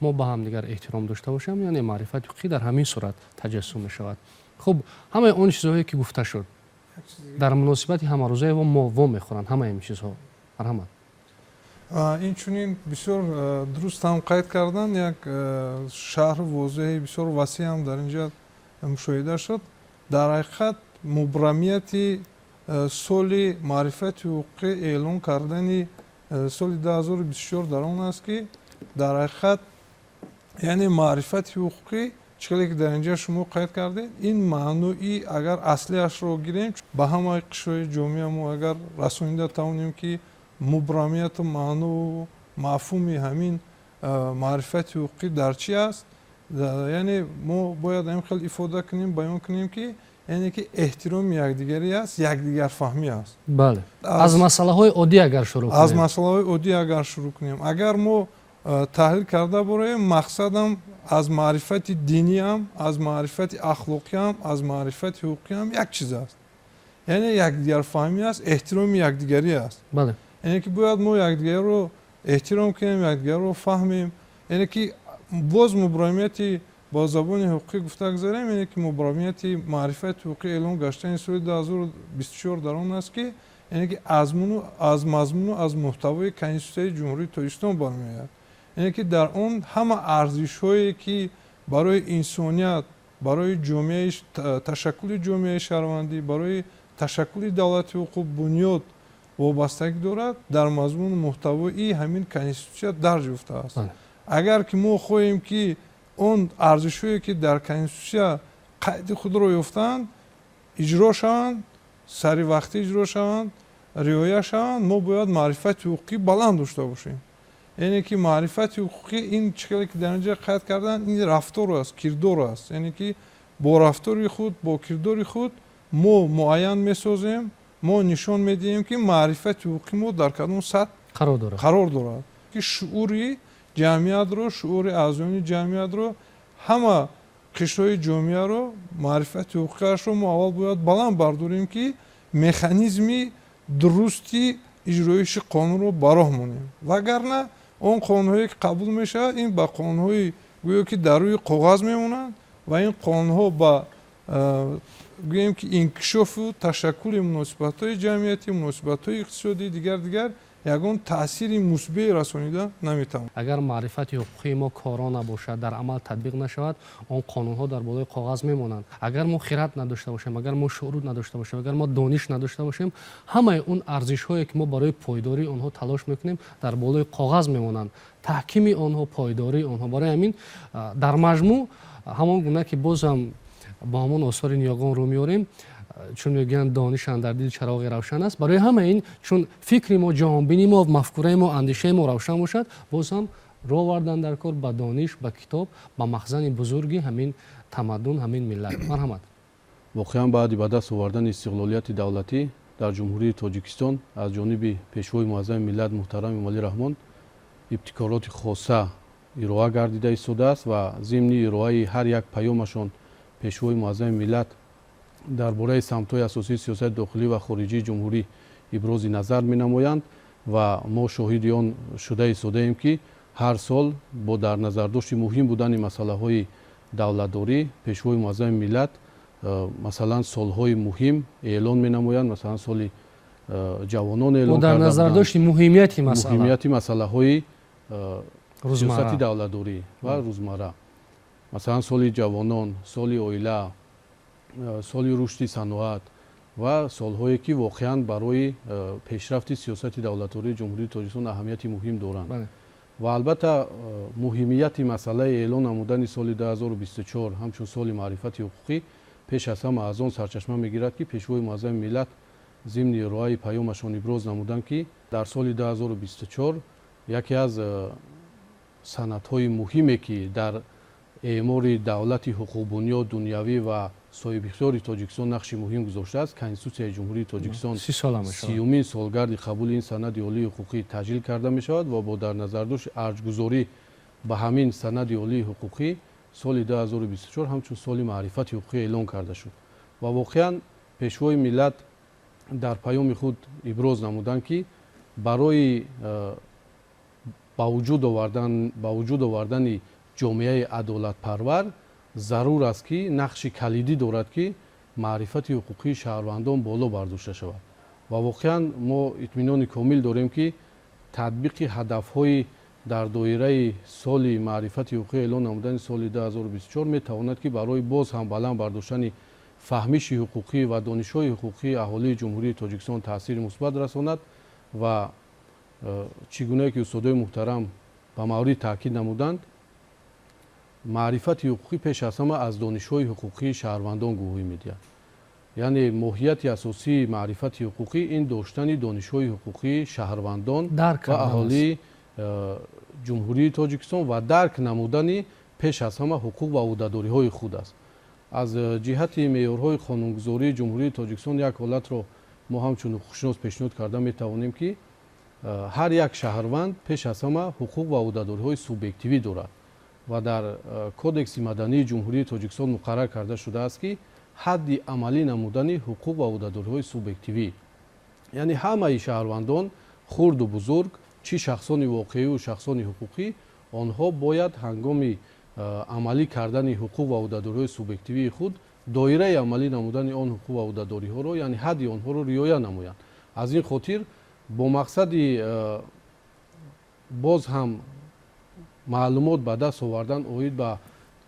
мо ба ҳамдигар эҳтиром дошта бошем, яъне маърифати ҳуқуқӣ дар ҳамин сурат таҷассум мешавад. Хуб, ҳамаи он чизҳое ки гуфта шуд, дар муносибати ҳамарӯзаи мо во мехӯранд ҳамаи ин чизҳо. Марҳамат. Инчунин бисёр дуруст ҳам қайд кардан, як шарҳу возеҳи бисёр васеъ ҳам дар инҷа мушоҳида шуд. Дар ҳақиқат, мубрамияти соли маърифати ҳуқуқӣ эълон кардани соли 2024 дар он аст, ки дар ҳақиқат, яъне маърифати ҳуқуқӣ, чӣ хеле ки дар инҷа шумо қайд кардед, ин маънои агар аслиашро гирем, ба ҳамаи қишрҳои ҷомеа мо агар расонида тавонем, ки мубрамияту маънову мафҳуми ҳамин маърифати ҳуқуқӣ дар чӣ аст, яъне мо бояд ҳамин хел ифода кунем, баён кунем, ки яъне ки эҳтироми якдигарӣ аст, якдигарфаҳмӣ аст. Бале, аз масъалаҳои оддӣ агар шурӯъ аз масъалаҳои оддӣ агар шурӯъ кунем, агар мо таҳлил карда бороем, мақсадам аз маърифати диниам, аз маърифати ахлоқиам, аз маърифати ҳуқуқиам як чиз аст, яъне якдигарфаҳмӣ аст, эҳтироми якдигарӣ аст. Яъне ки бояд мо якдигарро эҳтиром кунем, якдигарро фаҳмем. Яъне ки боз мубрамияти бо забони ҳуқуқӣ гуфта гузарем, яъне ки мубрамияти маърифати ҳуқуқӣ эълон гаштани соли 2024 дар он аст, ки яъне ки аз мазмуну аз муҳтавои Конститутсияи Ҷумҳурии Тоҷикистон бармеояд, яъне ки дар он ҳама арзишҳое, ки барои инсоният, барои ҷомеаи, ташаккули ҷомеаи шаҳрвандӣ, барои ташаккули давлати ҳуқуқ, бунёд вобастагӣ дорад, дар мазмуну муҳтавои ҳамин Конститутсия дарҷ ёфтааст. Агар ки мо хоҳем, ки он арзишҳое, ки дар Конститутсия қайди худро ёфтаанд, иҷро шаванд, саривақтӣ иҷро шаванд, риоя шаванд, мо бояд маърифати ҳуқуқӣ баланд дошта бошем. Яъне ки маърифати ҳуқуқӣ ин, чӣ хеле ки дар инҷа қайд карданд, ин рафтор аст, кирдор аст. Яъне ки бо рафтори худ, бо кирдори худ мо муайян месозем, мо нишон медиҳем, ки маърифати ҳуқуқи мо дар кадом сатҳ қарор дорад. Қарор дорад, ки шуури ҷамъиятро, шуури аъзоёни ҷамъиятро, ҳама қишрҳои ҷомеаро, маърифати ҳуқуқиашро мо аввал бояд баланд бардорем, ки механизми дурусти иҷроиши қонунро ба роҳ монем. Вагарна он қонунҳое, ки қабул мешавад, ин ба қонунҳои гӯё ки дар рӯи коғаз мемонанд ва ин қонунҳо ба гӯем ки инкишофу ташаккули муносибатҳои ҷамъиятӣ, муносибатҳои иқтисодӣ, дигар дигар ягон таъсири мусбие расонида наметавонад. Агар маърифати ҳуқуқии мо коро набошад, дар амал татбиқ нашавад, он қонунҳо дар болои коғаз мемонанд. Агар мо хирад надошта бошем, агар мо шуур надошта бошем, агар мо дониш надошта бошем, ҳамаи он арзишҳое, ки мо барои пойдории онҳо талош мекунем, дар болои коғаз мемонанд, таҳкими онҳо, пойдории онҳо. Барои ҳамин, дар маҷмӯъ, ҳамон гуна ки боз ҳам бо ҳамон осори ниёгон рӯ меорем, чун мегӯянд, дониш андар дил чароғи равшан аст. Барои ҳама ин, чун фикри мо, ҷаҳонбини мо, мафкураи мо, андешаи мо равшан бошад, боз ҳам рӯ овардан дар кор ба дониш, ба китоб, ба махзани бузурги ҳамин тамаддун, ҳамин миллат. Марҳамат. Воқеан, баъди ба даст овардани истиқлолияти давлатӣ дар Ҷумҳурии Тоҷикистон аз ҷониби Пешвои Муаззами миллат муҳтарам Эмомалӣ Раҳмон ибтикороти хоса Ироа гардида истодааст ва зимни ироаи ҳар як паёмашон Пешвои Муаззами миллат дар бораи самтҳои асосии сиёсати дохилӣ ва хориҷии ҷумҳурӣ ибрози назар менамоянд. Ва мо шоҳиди он шуда истодаем, ки ҳар сол бо дар назардошти муҳим будани масъалаҳои давлатдорӣ Пешвои Муаззами миллат, масалан, солҳои муҳим эълон менамоянд. Масалан, соли ҷавонон эълон дар назардошти муҳимияти масъала, муҳимияти масъалаҳои сиёсати давлатдорӣ ва рӯзмарра, масалан, соли ҷавонон, соли оила, соли рушди саноат ва солҳое, ки воқеан барои пешрафти сиёсати давлатдории Ҷумҳурии Тоҷикистон аҳамияти муҳим доранд. Ва албатта, муҳимияти масъалаи эълон намудани соли 2024 ҳамчун соли маърифати ҳуқуқӣ пеш аз ҳама аз он сарчашма мегирад, ки Пешвои Муаззами миллат зимни ироаи паёмашон иброз намуданд, ки дар соли 2024 яке аз санадҳои муҳиме, ки дар эъмори давлати ҳуқуқбунёд, дунявӣ ва соҳибихтиёри Тоҷикистон нақши муҳим гузоштааст, Конститутсияи Ҷумҳурии Тоҷикистон, 30-умин солгарди қабули ин санади олии ҳуқуқӣ таҷлил карда мешавад. Ва бо дар назардошти арҷгузорӣ ба ҳамин санади олии ҳуқуқӣ соли 2024 ҳамчун соли маърифати ҳуқуқӣ эълон карда шуд. Ва воқеан, Пешвои миллат дар паёми худ иброз намуданд, ки барои ба вуҷуд овардани ҷомеаи адолатпарвар зарур аст, ки нақши калидӣ дорад, ки маърифати ҳуқуқии шаҳрвандон боло бардошта шавад. Ва воқеан, мо итминони комил дорем, ки татбиқи ҳадафҳои дар доираи соли маърифати ҳуқуқӣ эълон намудани соли 2024 метавонад, ки барои боз ҳам баланд бардоштани фаҳмиши ҳуқуқӣ ва донишҳои ҳуқуқии аҳолии Ҷумҳурии Тоҷикистон таъсири мусбат расонад. Ва чӣ гунае ки устодои муҳтарам ба маврид таъкид намуданд, маърифати ҳуқуқӣ пеш аз ҳама аз донишҳои ҳуқуқии шаҳрвандон гувоҳӣ медиҳад. Яъне моҳияти асосии маърифати ҳуқуқӣ ин доштани донишҳои ҳуқуқии шаҳрвандон ва аҳолии Ҷумҳурии Тоҷикистон ва дарк намудани пеш аз ҳама ҳуқуқ ва ӯҳдадориҳои худ аст. Аз ҷиҳати меъёрҳои қонунгузории Ҷумҳурии Тоҷикистон як ҳолатро мо ҳамчун ҳуқуқшинос пешниҳод карда метавонем, ки ҳар як шаҳрванд пеш аз ҳама ҳуқуқ ва ӯҳдадориҳои субъективӣ дорад. Ва дар Кодекси мадании Ҷумҳурии Тоҷикистон муқаррар карда шудааст, ки ҳадди амалӣ намудани ҳуқуқ ва ӯҳдадориҳои субъективӣ, яъне ҳамаи шаҳрвандон, хурду бузург, чӣ шахсони воқеиву шахсони ҳуқуқӣ, онҳо бояд ҳангоми амалӣ кардани ҳуқуқ ва ӯҳдадориҳои субъективии худ доираи амалӣ намудани он ҳуқуқ ва ӯҳдадориҳоро, яъне ҳадди онҳоро риоя намоянд. Аз ин хотир, бо мақсади боз ҳам маълумот ба даст овардан оид ба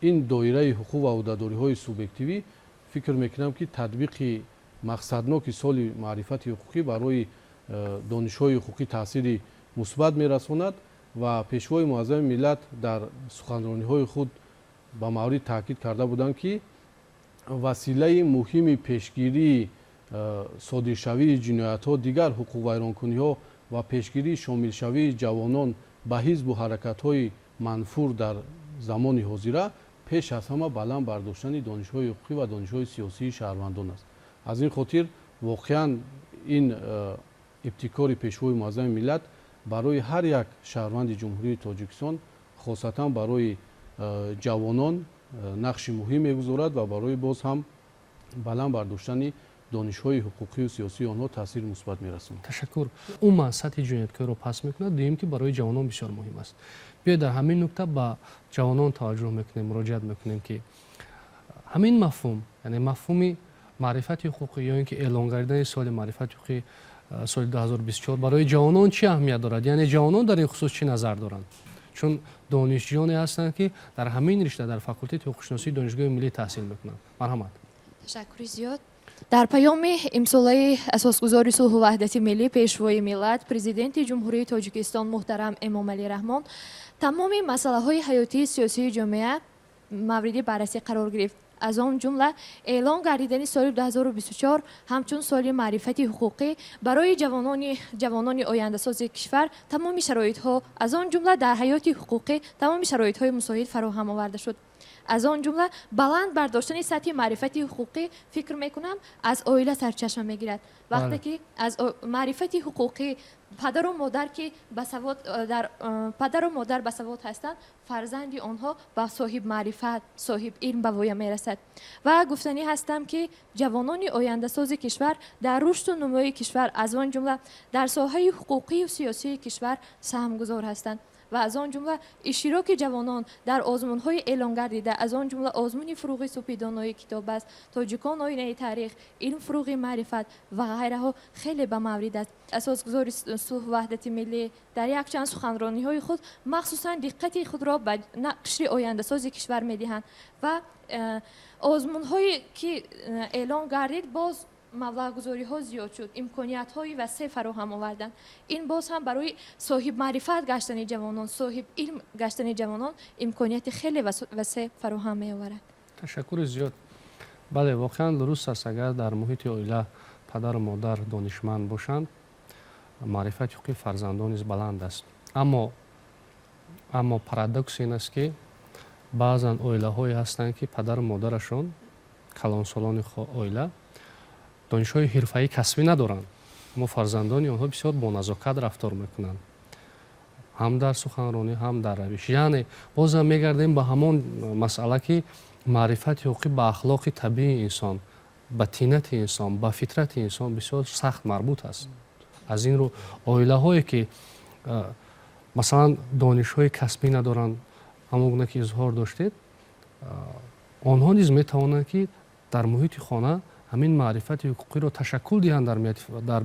ин доираи ҳуқуқ ва ӯҳдадориҳои субъективӣ, фикр мекунам, ки татбиқи мақсадноки соли маърифати ҳуқуқӣ барои донишҳои ҳуқуқӣ таъсири мусбат мерасонад. Ва Пешвои Муаззами миллат дар суханрониҳои худ ба маврид таъкид карда буданд, ки василаи муҳими пешгирии содиршавии ҷиноятҳо, дигар ҳуқуқвайронкуниҳо ва пешгирии шомилшавии ҷавонон ба ҳизбу ҳаракатҳои манфур дар замони ҳозира пеш аз ҳама баланд бардоштани донишҳои ҳуқуқӣ ва донишҳои сиёсии шаҳрвандон аст. Аз ин хотир, воқеан, ин ибтикори Пешвои Муаззами миллат барои ҳар як шаҳрванди Ҷумҳурии Тоҷикистон, хосатан барои ҷавонон, нақши муҳим мегузорад ва барои боз ҳам баланд бардоштани донишҳои ҳуқуқию сиёсии онҳо таъсири мусбат мерасонад. Ташаккур. Умуман сатҳи ҷинояткориро паст мекунад. Дуюм, ки барои ҷавонон бисёр муҳим аст. Биёед, дар ҳамин нукта ба ҷавонон таваҷҷӯҳ мекунем, муроҷиат мекунем, ки ҳамин мафҳум, яъне мафҳуми маърифати ҳуқуқӣ ё ин ки эълон гардидани соли маърифати ҳуқуқӣ, соли 2024, барои ҷавонон чӣ аҳамият дорад? Яъне ҷавонон дар ин хусус чӣ назар доранд, чун донишҷӯёне ҳастанд, ки дар ҳамин ришта дар факултети ҳуқуқшиносии Донишгоҳи миллӣ таҳсил мекунанд. Марҳамат. Ташаккури зиёд. Дар паёми имсолаи Асосгузори сулҳу ваҳдати миллӣ, Пешвои миллат, Президенти Ҷумҳурии Тоҷикистон муҳтарам Эмомалӣ Раҳмон тамоми масъалаҳои ҳаётии сиёсии ҷомеа мавриди баррасӣ қарор гирифт. Аз он ҷумла эълон гардидани соли 2024 ҳамчун соли маърифати ҳуқуқӣ барои ҷавонони ояндасози кишвар тамоми шароитҳо, аз он ҷумла дар ҳаёти ҳуқуқӣ тамоми шароитҳои мусоид фароҳам оварда шуд. Аз он ҷумла баланд бардоштани сатҳи маърифати ҳуқуқӣ, фикр мекунам, аз оила сарчашма мегирад. Вақте ки аз маърифати ҳуқуқӣ Падару модар ки басавод дар падару модар басавод ҳастанд, фарзанди онҳо ба соҳиб маърифат, соҳиб илм ба воя мерасад. Ва гуфтанӣ ҳастам, ки ҷавонони ояндасози кишвар дар рушду нумӯи кишвар, аз он ҷумла дар соҳаи ҳуқуқию сиёсии кишвар саҳмгузор ҳастанд ва аз он ҷумла иштироки ҷавонон дар озмунҳои эълон гардида, аз он ҷумла озмуни «Фурӯғи субҳи донои китоб аст», «Тоҷикон оинаи таърих», «Илм фурӯғи маърифат» ва ғайраҳо хеле ба маврид аст. Асосгузори сулҳу ваҳдати миллӣ дар якчанд суханрониҳои худ махсусан диққати худро ба қишри ояндасози кишвар медиҳанд ва озмунҳое ки эълон гардид, боз маблағгузориҳо зиёд шуд, имкониятҳои васеъ фароҳам оварданд. Ин боз ҳам барои соҳибмаърифат гаштани ҷавонон, соҳиб илм гаштани ҷавонон имконияти хеле васеъ фароҳам меоварад. Ташаккури зиёд. Бале, воқеан дуруст аст, агар дар муҳити оила падару модар донишманд бошанд, маърифати ҳуқуқи фарзандон низ баланд аст. Аммо парадокс ин аст, ки баъзан оилаҳое ҳастанд, ки падару модарашон, калонсолони оила, донишҳои ҳирфаӣ, касбӣ надоранд, аммо фарзандони онҳо бисёр боназокат рафтор мекунанд, ҳам дар суханронӣ, ҳам дар равиш. Яъне бозам мегардем ба ҳамон масъала, ки маърифати ҳуқуқӣ ба ахлоқи табиии инсон, ба тинати инсон, ба фитрати инсон бисёр сахт марбут аст. Аз ин рӯ оилаҳое ки, масалан, донишҳои касбӣ надоранд, ҳамон гуна ки изҳор доштед, онҳо низ метавонанд, ки дар муҳити хона ҳамин маърифати ҳуқуқиро ташаккул диҳанд дар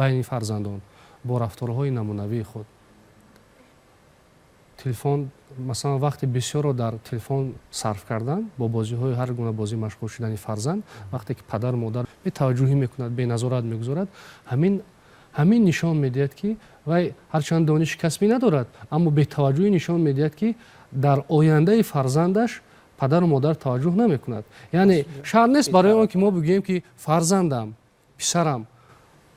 байни фарзандон бо рафторҳои намунавии худ. Телефон, масалан, вақти бисёрро дар телефон сарф кардан, бо бозиҳои ҳар гуна бозӣ машғул шудани фарзанд, вақте ки падару модар бетаваҷҷӯҳӣ мекунад, беназорат мегузорад, ҳамин нишон медиҳад, ки вай ҳарчанд дониши касбӣ надорад, аммо бетаваҷҷӯҳӣ нишон медиҳад, ки дар ояндаи фарзандаш падару модар таваҷҷӯҳ намекунад. Яъне шарт нест барои он ки мо бигӯем, ки фарзандам, писарам,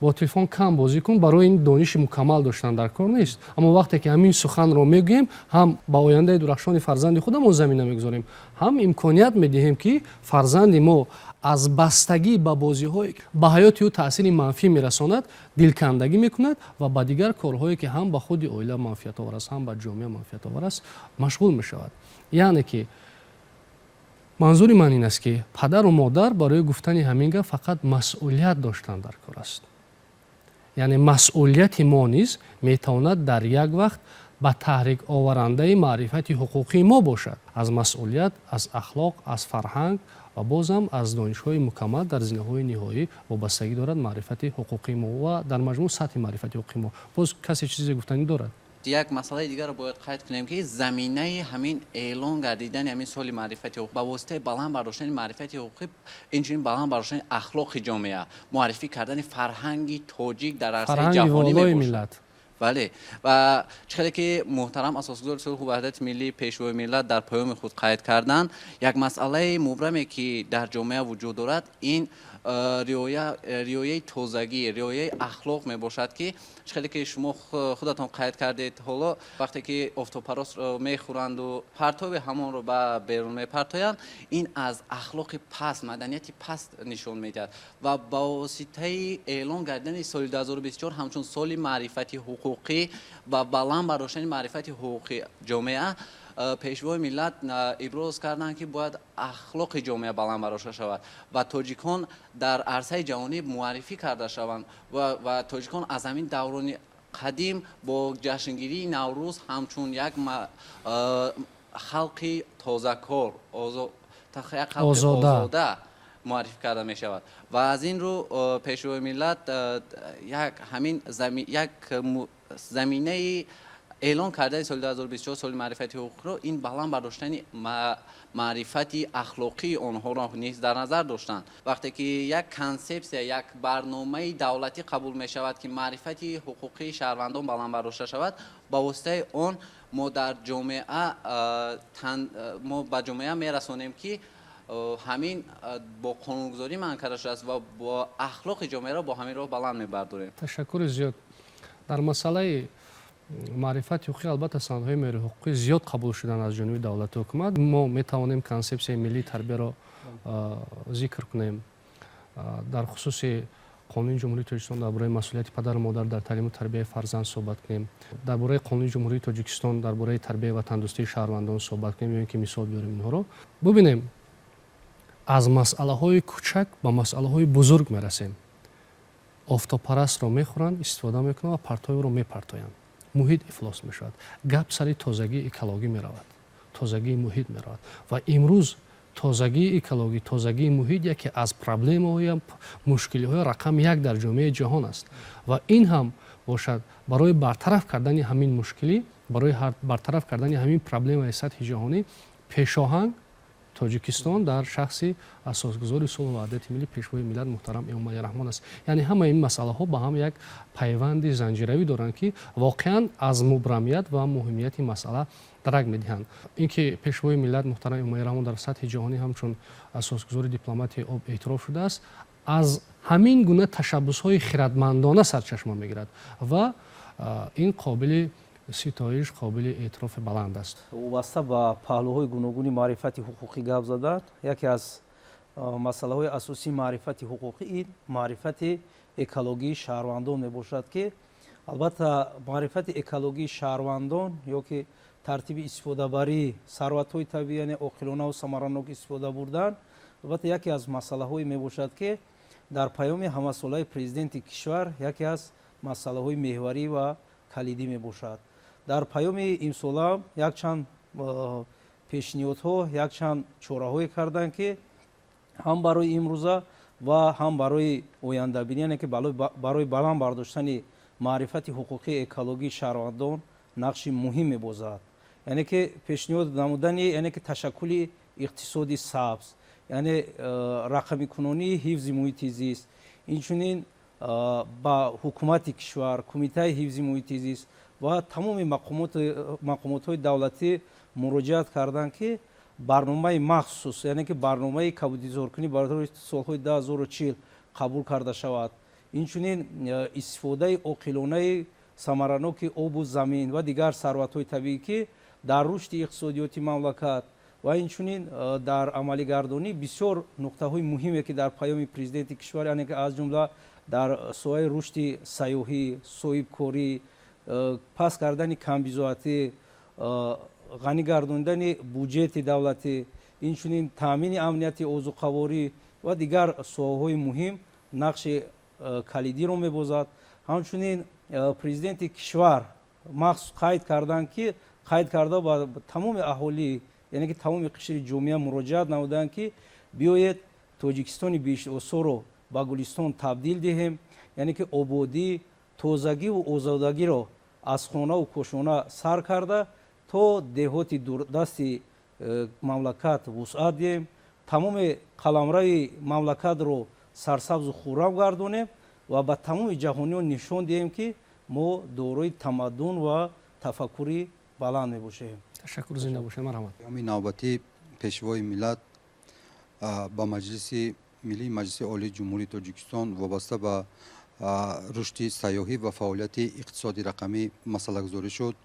бо телефон кам бозӣ кун, барои ин дониши мукаммал доштан дар кор нест. Аммо вақте ки ҳамин суханро мегӯем, ҳам ба ояндаи дурахшони фарзанди худамон замина мегузорем, ҳам имконият медиҳем, ки фарзанди мо аз бастагӣ ба бозиҳое ба ҳаёти ӯ таъсири манфӣ мерасонад, дилкандагӣ мекунад ва ба дигар корҳое, ки ҳам ба худи оила манфиатовар аст, ҳам ба ҷомеа манфиатовар аст, машғул мешавад. Яъне ки манзури ман ин аст, ки падару модар барои гуфтани ҳамин гап фақат масъулият доштан дар кор аст. Яъне масъулияти мо низ метавонад дар як вақт ба таҳрик оварандаи маърифати ҳуқуқии мо бошад. Аз масъулият, аз ахлоқ, аз фарҳанг ва бозам аз донишҳои мукаммал дар зинаҳои ниҳоӣ вобастагӣ дорад маърифати ҳуқуқии мо ва дар маҷмӯъ сатҳи маърифати ҳуқуқии мо. Боз касе чизе гуфтанӣ дорад? Як масъалаи дигарро бояд қайд кунем, ки заминаи ҳамин эълон гардидани ҳамин соли маърифати ҳуқуқ ба воситаи баланд бардоштани маърифати ҳуқуқӣ, инчунин баланд бардоштани ахлоқи ҷомеа, муаррифӣ кардани фарҳанги тоҷик дар арсаи ҷаҳонӣ мебошад. Бале, ва чӣ хеле ки муҳтарам асосгузори сулҳу ваҳдати миллӣ, пешвои миллат дар паёми худ қайд карданд, як масъалаи мубраме, ки дар ҷомеа вуҷуд дорад, ин риояи тозагӣ, риояи ахлоқ мебошад, ки чӣ хеле ки шумо худатон қайд кардед, ҳоло вақте ки офтобпарастро мехӯранду партоби ҳамонро ба берун мепартоянд, ин аз ахлоқи паст, маданияти паст нишон медиҳад. Ва ба воситаи эълон гардидани соли 2024 ҳамчун соли маърифати ҳуқуқӣ ва баланд бардоштани маърифати ҳуқуқи ҷомеа, пешвои миллат иброз карданд, ки бояд ахлоқи ҷомеа баланд бардошта шавад ва тоҷикон дар арсаи ҷаҳонӣ муаррифӣ карда шаванд. Ва тоҷикон аз ҳамин даврони қадим бо ҷашнгирии Наврӯз ҳамчун як халқи тозакор, як халқи озода муаррифӣ карда мешавад. Ва аз ин рӯ пешвои миллат як ҳамин як заминаи эълон кардани соли 2024 соли маърифати ҳуқуқро ин баланд бардоштани маърифати ахлоқии онҳоро низ дар назар доштанд. Вақте ки як консепсия, як барномаи давлатӣ қабул мешавад, ки маърифати ҳуқуқии шаҳрвандон баланд бардошта шавад, ба воситаи он мо дар ҷомеа мо ба ҷомеа мерасонем, ки ҳамин бо қонунгузорӣ манъ карда шудааст ва бо ахлоқи ҷомеаро бо ҳамин роҳ баланд мебардорем. Ташаккури зиёд. Дар масъалаи маърифати ҳуқуқӣ, албатта, санадҳои меъёрии ҳуқуқӣ зиёд қабул шуданд аз ҷониби давлати ҳукумат. Мо метавонем консепсияи миллии тарбияро зикр кунем, дар хусуси Қонуни Ҷумҳурии Тоҷикистон дар бораи масъулияти падару модар дар таълиму тарбияи фарзанд суҳбат кунем, дар бораи Қонуни Ҷумҳурии Тоҷикистон дар бораи тарбияи ватандӯстии шаҳрвандон суҳбат кунем ё ин ки мисол биёрем инҳоро, бубинем, аз масъалаҳои кӯчак ба масъалаҳои бузург мерасем. Офтобпарастро мехӯранд, истифода мекунанд ва партоиро мепартоянд, муҳит ифлос мешавад. Гап сари тозагии экологӣ меравад, тозагии муҳит меравад. Ва имрӯз тозагии экологӣ, тозагии муҳит яке аз проблемаҳои, мушкилиҳои рақами як дар ҷомеаи ҷаҳон аст. Ва ин ҳам бошад, барои бартараф кардани ҳамин мушкилӣ, барои бартараф кардани ҳамин проблемаи сатҳи ҷаҳонӣ пешоҳанг Тоҷикистон дар шахси асосгузори сулҳу ваҳдати миллӣ, Пешвои миллат муҳтарам Эмомалӣ Раҳмон аст. Яъне ҳамаи ин масъалаҳо ба ҳам як пайванди занҷиравӣ доранд, ки воқеан аз мубрамият ва муҳимияти масъала дарак медиҳанд. Ин ки Пешвои миллат муҳтарам Эмомалӣ Раҳмон дар сатҳи ҷаҳонӣ ҳамчун асосгузори дипломатияи об эътироф шудааст, аз ҳамин гуна ташаббусҳои хиратмандона сарчашма мегирад ва ин қобили ситоиш, қобили эътирофи баланд аст. Вобаста ба паҳлӯҳои гуногуни маърифати ҳуқуқӣ гап задан, яке аз масъалаҳои асосии маърифати ҳуқуқӣ ин маърифати экологии шаҳрвандон мебошад, ки албатта маърифати экологии шаҳрвандон ё ки тартиби истифодабарии сарватҳои табиӣ, яъне оқилонаву самаранок истифода бурдан, албатта яке аз масъалаҳое мебошад, ки дар паёми ҳамасолаи президенти кишвар яке аз масъалаҳои меҳварӣ ва калидӣ мебошад. Дар паёми имсола якчанд пешниҳодҳо, якчанд чораҳое карданд, ки ҳам барои имрӯза ва ҳам барои ояндабинӣ, яъне ки барои баланд бардоштани маърифати ҳуқуқии экологии шаҳрвандон нақши муҳим мебозад. Яъне ки пешниҳод намудани, яъне ки ташаккули иқтисоди сабз, яъне рақамикунонии ҳифзи муҳити зист, инчунин ба ҳукумати кишвар, Кумитаи ҳифзи муҳити зист ва тамоми мақомотҳои давлатӣ муроҷиат карданд, ки барномаи махсус, яъне ки барномаи кабудизоркунӣ барои солҳои 2040 қабул карда шавад. Инчунин истифодаи оқилонаи самараноки обу замин ва дигар сарватҳои табиӣ, ки дар рушди иқтисодиёти мамлакат ва инчунин дар амалигардонӣ бисёр нуқтаҳои муҳиме, ки дар паёми президенти кишвар, яъне ки аз ҷумла дар соҳаи рушди сайёҳӣ, соҳибкорӣ, паст кардани камбизоатӣ, ғанӣ гардондани буҷети давлатӣ, инчунин таъмини амнияти озуқаворӣ ва дигар соҳаҳои муҳим нақши калидиро мебозад. Ҳамчунин президенти кишвар махсус қайд карданд, ки қайд карда ба тамоми аҳолӣ, яъне ки тамоми қишри ҷомеа муроҷиат намуданд, ки биёед Тоҷикистони биҳиштосоро ба гулистон табдил диҳем, яъне ки ободӣ, тозагиву озодагиро аз хонаву кошона сар карда то деҳоти дурдасти мамлакат вусъат диҳем, тамоми қаламрави мамлакатро сарсабзу хуррам гардонем ва ба тамоми ҷаҳониён нишон диҳем, ки мо дорои тамаддун ва тафаккури баланд мебошем. Ташаккур, зинда бошед, марҳамат. Паёми навбатии Пешвои миллат ба Маҷлиси Миллии Маҷлиси Олии Ҷумҳурии Тоҷикистон вобаста ба рушди сайёҳӣ ва фаъолияти иқтисоди рақамӣ масъалагузорӣ шуд.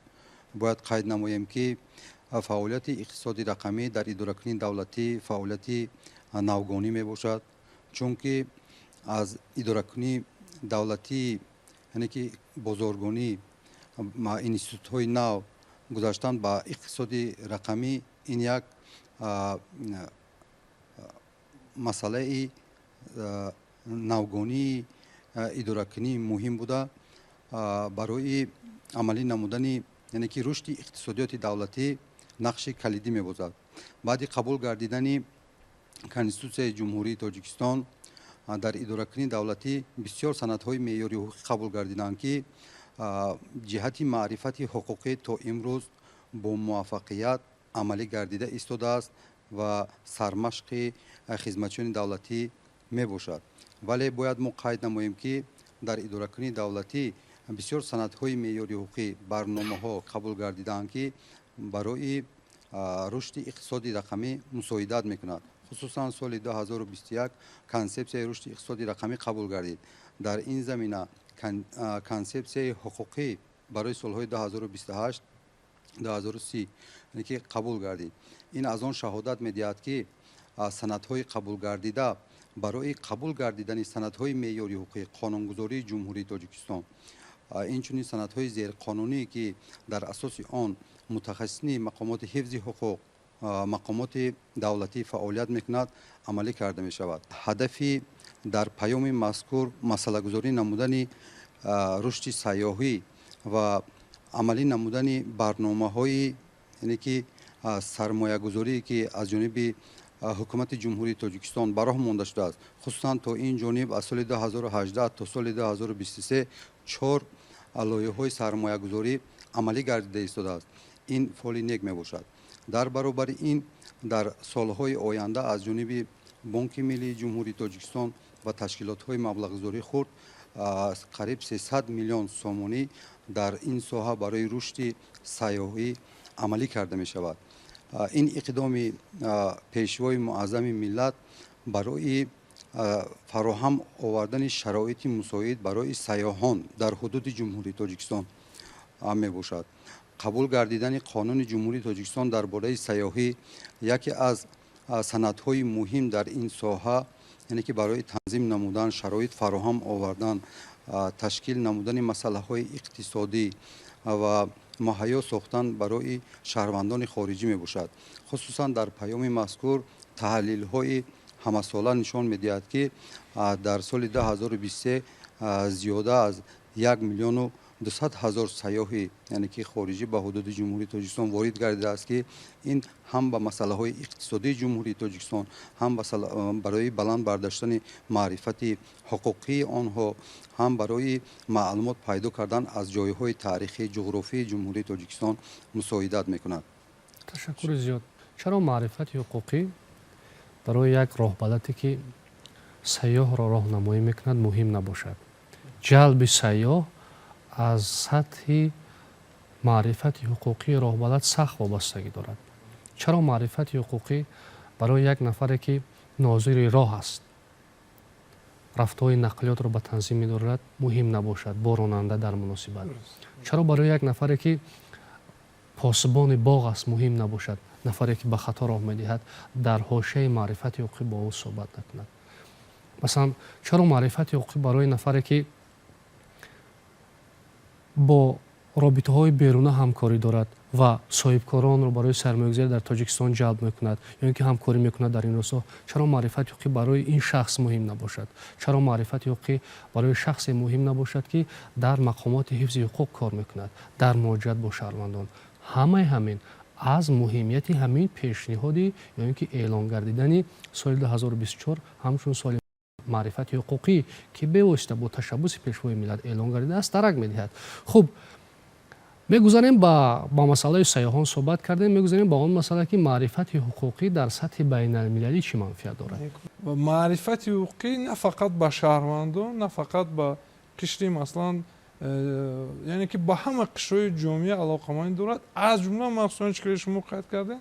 Бояд қайд намоем, ки фаъолияти иқтисоди рақамӣ дар идоракунии давлатӣ фаъолияти навгонӣ мебошад, чунки аз идоракунии давлатӣ, яъне ки бозоргонӣ, институтҳои нав гузаштан ба иқтисоди рақамӣ ин як масъалаи навгонии идоракунӣ муҳим буда, барои амалӣ намудани, яъне ки рушди иқтисодиёти давлатӣ нақши калидӣ мебозад. Баъди қабул гардидани Конститутсияи Ҷумҳурии Тоҷикистон дар идоракунии давлатӣ бисёр санадҳои меъёри ҳуқуқӣ қабул гардиданд, ки ҷиҳати маърифати ҳуқуқӣ то имрӯз бо муваффақият амалӣ гардида истодааст ва сармашқи хизматчиёни давлатӣ мебошад. Вале бояд мо қайд намоем, ки дар идоракунии давлатӣ бисёр санадҳои меъёри ҳуқуқӣ, барномаҳо қабул гардидаанд, ки барои рушди иқтисоди рақамӣ мусоидат мекунад. Хусусан соли 2021 консепсияи рушди иқтисоди рақамӣ қабул гардид. Дар ин замина консепсияи ҳуқуқӣ барои солҳои 2028 2030 ки қабул гардид. Ин аз он шаҳодат медиҳад, ки Санадҳои қабулгардида барои қабул гардидани санадҳои меъёри ҳуқуқӣ, қонунгузории Ҷумҳурии Тоҷикистон, инчунин санадҳои зерқонуние, ки дар асоси он мутахассисини мақомоти ҳифзи ҳуқуқ, мақомоти давлатӣ фаъолият мекунад, амалӣ карда мешавад. Ҳадафи дар паёми мазкур масъалагузорӣ намудани рушди сайёҳӣ ва амалӣ намудани барномаҳои, яъне ки сармоягузорие, ки аз ҷониби ҳукумати Ҷумҳурии Тоҷикистон ба роҳ монда шудааст, хусусан то ин ҷониб аз соли 2018 то соли 2023 чор лоиҳаҳои сармоягузорӣ амалӣ гардида истодааст, ин фоли нек мебошад. Дар баробари ин, дар солҳои оянда аз ҷониби Бонки Миллии Ҷумҳурии Тоҷикистон ва ташкилотҳои маблағгузории хурд қариб 300 миллион сомонӣ дар ин соҳа барои рушди сайёҳӣ амалӣ карда мешавад. Ин иқдоми Пешвои Муаззами миллат барои фароҳам овардани шароити мусоид барои сайёҳон дар ҳудуди Ҷумҳурии Тоҷикистон мебошад. Қабул гардидани Қонуни Ҷумҳурии Тоҷикистон дар бораи сайёҳӣ яке аз санадҳои муҳим дар ин соҳа, яъне ки барои танзим намудан, шароит фароҳам овардан, ташкил намудани масъалаҳои иқтисодӣ ва муҳайё сохтан барои шаҳрвандони хориҷӣ мебошад. Хусусан дар паёми мазкур таҳлилҳои ҳамасола нишон медиҳад, ки дар соли 2023 зиёда аз 1 200 000 сайёҳи, яъне ки хориҷӣ, ба ҳудуди Ҷумҳурии Тоҷикистон ворид гардидааст, ки ин ҳам ба масъалаҳои иқтисодии Ҷумҳурии Тоҷикистон, ҳам барои баланд бардоштани маърифати ҳуқуқии онҳо, ҳам барои маълумот пайдо кардан аз ҷойҳои таърихии ҷуғрофии Ҷумҳурии Тоҷикистон мусоидат мекунад. Ташаккури зиёд. Чаро маърифати ҳуқуқӣ барои як роҳбалате, ки сайёҳро роҳнамоӣ мекунад, муҳим набошад? Ҷалби сайёҳ аз сатҳи маърифати ҳуқуқии роҳбалад сахт вобастагӣ дорад. Чаро маърифати ҳуқуқӣ барои як нафаре, ки нозири роҳ аст, рафтҳои нақлиётро ба танзим медорад, муҳим набошад бо ронанда дар муносибат? Чаро барои як нафаре, ки посбони боғ аст, муҳим набошад, нафаре, ки ба хато роҳ медиҳад, дар ҳошияи маърифати ҳуқуқӣ бо ӯ суҳбат накунад? Масалан, чаро маърифати ҳуқуқӣ барои нафаре, ки бо робитаҳои беруна ҳамкорӣ дорад ва соҳибкоронро барои сармоягузорӣ дар Тоҷикистон ҷалб мекунад ё ин ки ҳамкорӣ мекунад дар ин росто, чаро маърифати ҳуқуқӣ барои ин шахс муҳим набошад? Чаро маърифати ҳуқуқӣ барои шахсе муҳим набошад, ки дар мақомоти ҳифзи ҳуқуқ кор мекунад, дар муроҷиат бо шаҳрвандон? Ҳамаи ҳамин аз муҳимияти ҳамин пешниҳоди ё ин ки эълон гардидани соли 2024 ҳамчун соли маърифати ҳуқуқӣ, ки бевосита бо ташаббуси Пешвои миллат эълон гардидааст, дарак медиҳад. Хуб, мегузарем ба масъалаи сайёҳон суҳбат кардем, мегузарем ба он масъала, ки маърифати ҳуқуқӣ дар сатҳи байналмилалӣ чӣ манфиат дорад. Маърифати ҳуқуқӣ на фақат ба шаҳрвандон, на фақат ба қишри, масалан, яъне ки ба ҳама қишрҳои ҷомеа алоқамандӣ дорад, аз ҷумла махсусан, чӣ ки шумо қайд кардем,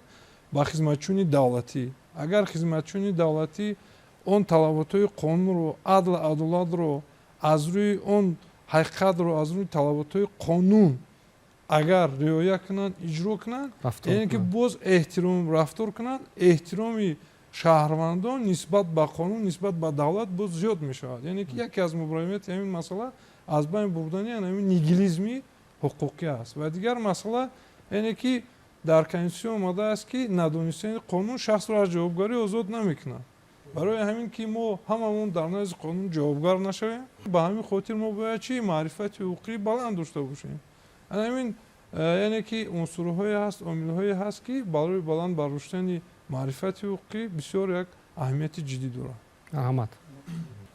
ба хизматчиёни давлатӣ. Агар хизматчиёни давлатӣ он талаботҳои қонунро, адл, адолатро, аз рӯи он ҳақиқатро, аз рӯи талаботҳои қонун агар риоя кунанд, иҷро кунанд, яъне ки боз эҳтиром рафтор кунанд, эҳтироми шаҳрвандон нисбат ба қонун, нисбат ба давлат боз зиёд мешавад. Яъне ки яке аз мубраҳимияти ҳамин масъала аз байн бурдани ҳамин нигилизми ҳуқуқӣ аст. Ва дигар масъала, яъне ки дар Конститутсия омадааст, ки надонистани қонун шахсро аз ҷавобгарӣ озод намекунад. Барои ҳамин ки мо ҳамамон дар назди қонун ҷавобгар нашавем, ба ҳамин хотир мо бояд чӣ? Маърифати ҳуқуқӣ баланд дошта бошем. Ҳамин, яъне ки унсурҳое ҳаст, омилҳое ҳаст, ки барои баланд бардоштани маърифати ҳуқуқӣ бисёр як аҳамияти ҷиддӣ дорад. Раҳмат.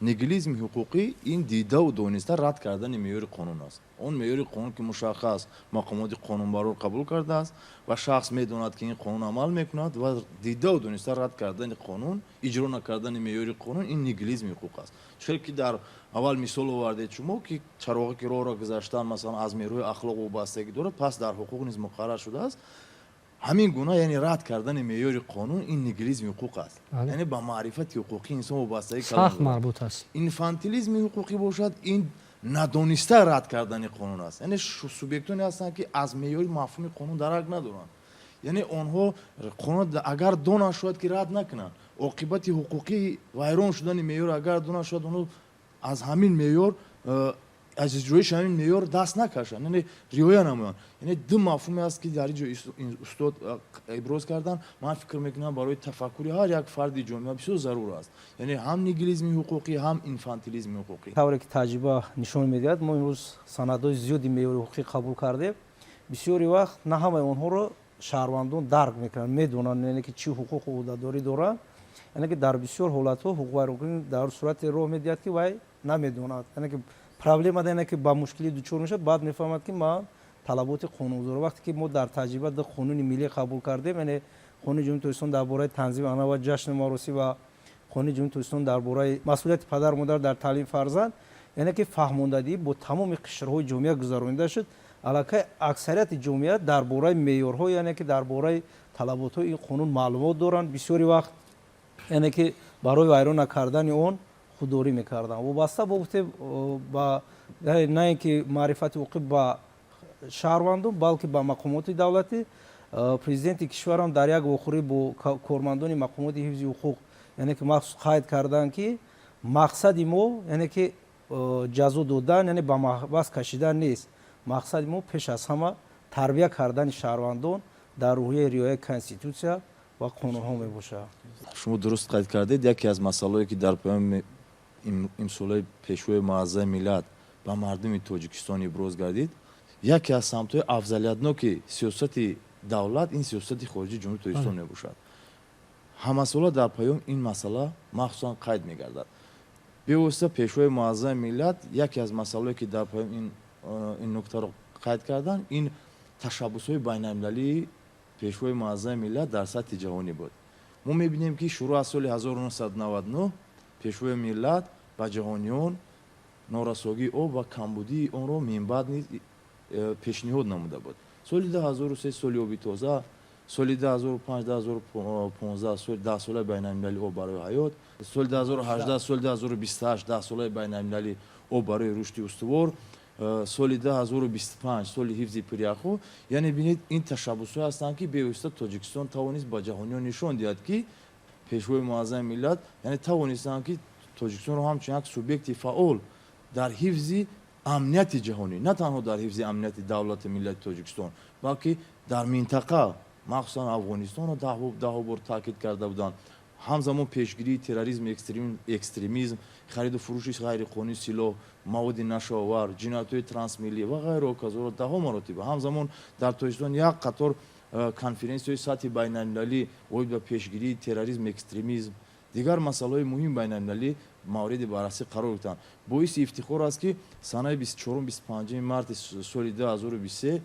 Нигилизми ҳуқуқӣ ин дидаву дониста рад кардани меъёри қонун аст. Он меъёри қонун, ки мушаххас мақомоти қонунбарор қабул кардааст ва шахс медонад, ки ин қонун амал мекунад, ва дидаву дониста рад кардани қонун, иҷро накардани меъёри қонун, ин нигилизми ҳуқуқ аст. Чунки ки дар аввал мисол овардед шумо, ки чароғе ки роҳро гузаштан, масалан, аз меъёрҳои ахлоқ вобастагӣ дорад, пас дар ҳуқуқ низ муқаррар шудааст ҳамин гуна, яъне рад кардани меъёри қонун ин нигилизми ҳуқуқ аст, яъне ба маърифати ҳуқуқии инсон вобастагӣ. Сахт марбут аст. Инфантилизми ҳуқуқӣ бошад, ин надониста рад кардани қонун аст. Яъне субъектоне ҳастанд, ки аз меъёри мафҳуми қонун дарак надоранд, яъне онҳо қонун агар донанд, шояд ки рад накунанд. Оқибати ҳуқуқии вайрон шудани меъёр агар донанд, шояд онҳо аз ҳамин меъёр, аз иҷроиши ҳамин меъёр даст накашанд, яъне риоя намоянд. Яъне ду мафҳуме аст, ки дар ин ҷо устод иброз карданд. Ман фикр мекунам, барои тафаккури ҳар як фарди ҷомеа бисёр зарур аст, яъне ҳам нигилизми ҳуқуқӣ, ҳам инфантилизми ҳуқуқӣ. Тавре ки таҷриба нишон медиҳад, мо имрӯз санадҳои зиёди меъёри ҳуқуқӣ қабул кардем. Бисёри вақт на ҳамаи онҳоро шаҳрвандон дарк мекунанд, медонанд, яъне ки чӣ ҳуқуқу ӯҳдадорӣ доранд. Яъне ки дар бисёр ҳолатҳо ҳуқуқвайронкунӣ дар сурате роҳ медиҳад, ки вай намедонад, яъне ки проблема, яъне ки ба мушкилӣ дучор мешавад, баъд мефаҳмад, ки ман талаботи қонунгузор. Вақте ки мо дар таҷриба ду қонуни миллӣ қабул кардем, яъне Қонуни Ҷумҳурии Тоҷикистон дар бораи танзими анъана ва ҷашну маросим ва Қонуни Ҷумҳурии Тоҷикистон дар бораи масъулияти падару модар дар таълими фарзанд, яъне ки фаҳмондадиҳӣ бо тамоми қишрҳои ҷомеа гузаронида шуд. Аллакай аксарияти ҷомеа дар бораи меъёрҳо, яъне ки дар бораи талаботҳои ин қонун маълумот доранд. Бисёри вақт, яъне ки барои вайрон накардани он худдорӣ мекарданд. Вобаста бо гуфтем ба на ин ки маърифати ҳуқуқӣ ба шаҳрвандон, балки ба мақомоти давлатӣ, президенти кишварам дар як вохӯрӣ бо кормандони мақомоти ҳифзи ҳуқуқ, яъне ки махсус қайд карданд, ки мақсади мо, яъне ки ҷазо додан, яъне ба маҳбас кашидан нест. Мақсади мо пеш аз ҳама тарбия кардани шаҳрвандон дар рӯҳияи риояи конститутсия ва қонунҳо мебошад. Шумо дуруст қайд кардед. Яке аз масъалаое, ки дар паёми имсолаи Пешвои муаззами миллат ба мардуми Тоҷикистон иброз гардид, яке аз самтҳои афзалиятноки сиёсати давлат ин сиёсати хориҷии Ҷумҳурии Тоҷикистон мебошад. Ҳамасола дар паём ин масъала махсусан қайд мегардад. Бевосита Пешвои муаззами миллат яке аз масъалаое, ки дар паём ин нуктаро қайд карданд, ин ташаббусҳои байналмилалии Пешвои муаззами миллат дар сатҳи ҷаҳонӣ буд. Мо мебинем, ки шурӯъ аз соли 1999 Пешвои миллат ба ҷаҳониён норасогии об ва камбудии онро минбаъд низ пешниҳод намуда буд. Соли 2003 соли оби тоза, соли 2005, 2015 даҳсолаи байналмилалии об барои ҳаёт, соли 2018, соли 2028 даҳсолаи байналмилалии об барои рушди устувор, соли 2025 соли ҳифзи пиряхҳо. Яъне бинед, ин ташаббусҳое ҳастанд, ки бевосита Тоҷикистон тавонист ба ҷаҳониён нишон диҳад, ки Пешвои муаззами миллат, яъне тавонистанд, ки Тоҷикистонро ҳамчун як субъекти фаъол дар ҳифзи амнияти ҷаҳонӣ, на танҳо дар ҳифзи амнияти давлати миллати Тоҷикистон, балки дар минтақа, махсусан Афғонистонро даҳо бор таъкид карда буданд. Ҳамзамон пешгирии терроризм, экстремизм, хариду фурӯши ғайриқонунии силоҳ, маводи нашъаовар, ҷиноятҳои трансмиллӣ ва ғайру ҳоказоро даҳо маротиба. Ҳамзамон дар Тоҷикистон як қатор конференсияҳои сатҳи байналмилалӣ оид ба пешгирии терроризм, экстремизм, дигар масъалаҳои муҳими байналмилалӣ мавриди баррасӣ қарор гирифтанд. Боиси ифтихор аст, ки санаи 24, 25 марти соли 2023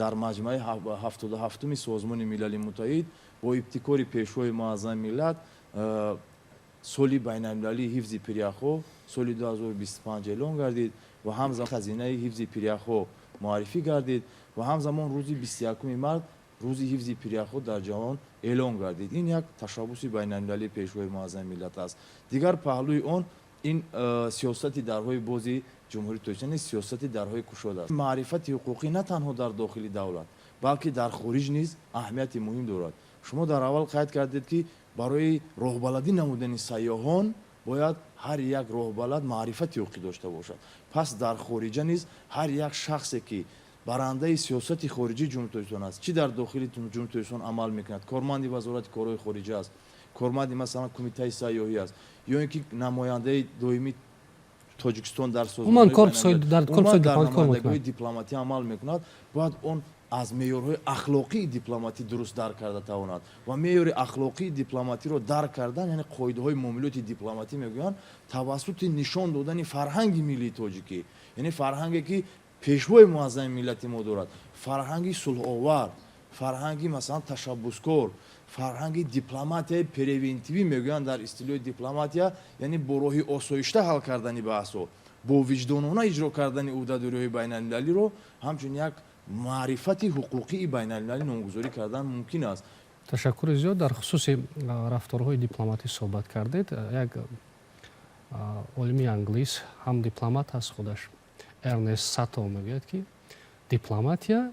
дар маҷмаи 77-уми Созмони Милали Муттаҳид бо ибтикори Пешвои муаззами миллат соли байналмилалии ҳифзи пиряхҳо соли 2025 эълон гардид ва ҳамзамон хазинаи ҳифзи пиряхҳо муаррифӣ гардид ва ҳамзамон рӯзи 21-уми март рӯзи ҳифзи пиряхҳо дар ҷаҳон эълон гардид. Ин як ташаббуси байналмилалии Пешвои муаззами миллат аст. Дигар паҳлӯи он ин сиёсати дарҳои бози Ҷумҳурии Тоҷикистон, сиёсати дарҳои кушод аст. Маърифати ҳуқуқӣ на танҳо дар дохили давлат, балки дар хориҷ низ аҳамияти муҳим дорад. Шумо дар аввал қайд кардед, ки барои роҳбаладӣ намудани сайёҳон бояд ҳар як роҳбалад маърифати ҳуқуқӣ дошта бошад. Пас дар хориҷа низ ҳар як шахсе, ки барандаи сиёсати хориҷии Ҷумҳурии Тоҷикистон аст, чӣ дар дохили Ҷумҳурии Тоҷикистон амал мекунад, корманди Вазорати корҳои хориҷа аст, корманди, масалан, Кумитаи сайёҳӣ аст ё ин ки намояндаи доимии Тоҷикистон дар созмонҳои дипломатӣ амал мекунад, бояд он аз меъёрҳои ахлоқии дипломатӣ дуруст дарк карда тавонад. Ва меъёри ахлоқии дипломатиро дарк кардан, яъне қоидаҳои муомилоти дипломатӣ мегӯянд, тавассути нишон додани фарҳанги миллии тоҷикӣ, яъне фарҳанге, ки Пешвои муаззами миллати мо дорад, фарҳанги сулҳовар, фарҳанги, масалан, ташаббускор, фарҳанги дипломатияи превентивӣ мегӯянд дар истилоҳи дипломатия, яъне бо роҳи осоишта ҳал кардани баҳсҳо, бо виҷдонона иҷро кардани ӯҳдадориҳои байналмилалиро ҳамчун як маърифати ҳуқуқии байналмилалӣ номгузорӣ кардан мумкин аст. Ташаккури зиёд. Дар хусуси рафторҳои дипломатӣ суҳбат кардед. Як олими англис, ҳам дипломат аст худаш, Эрнест Сато, мегӯяд, ки дипломатия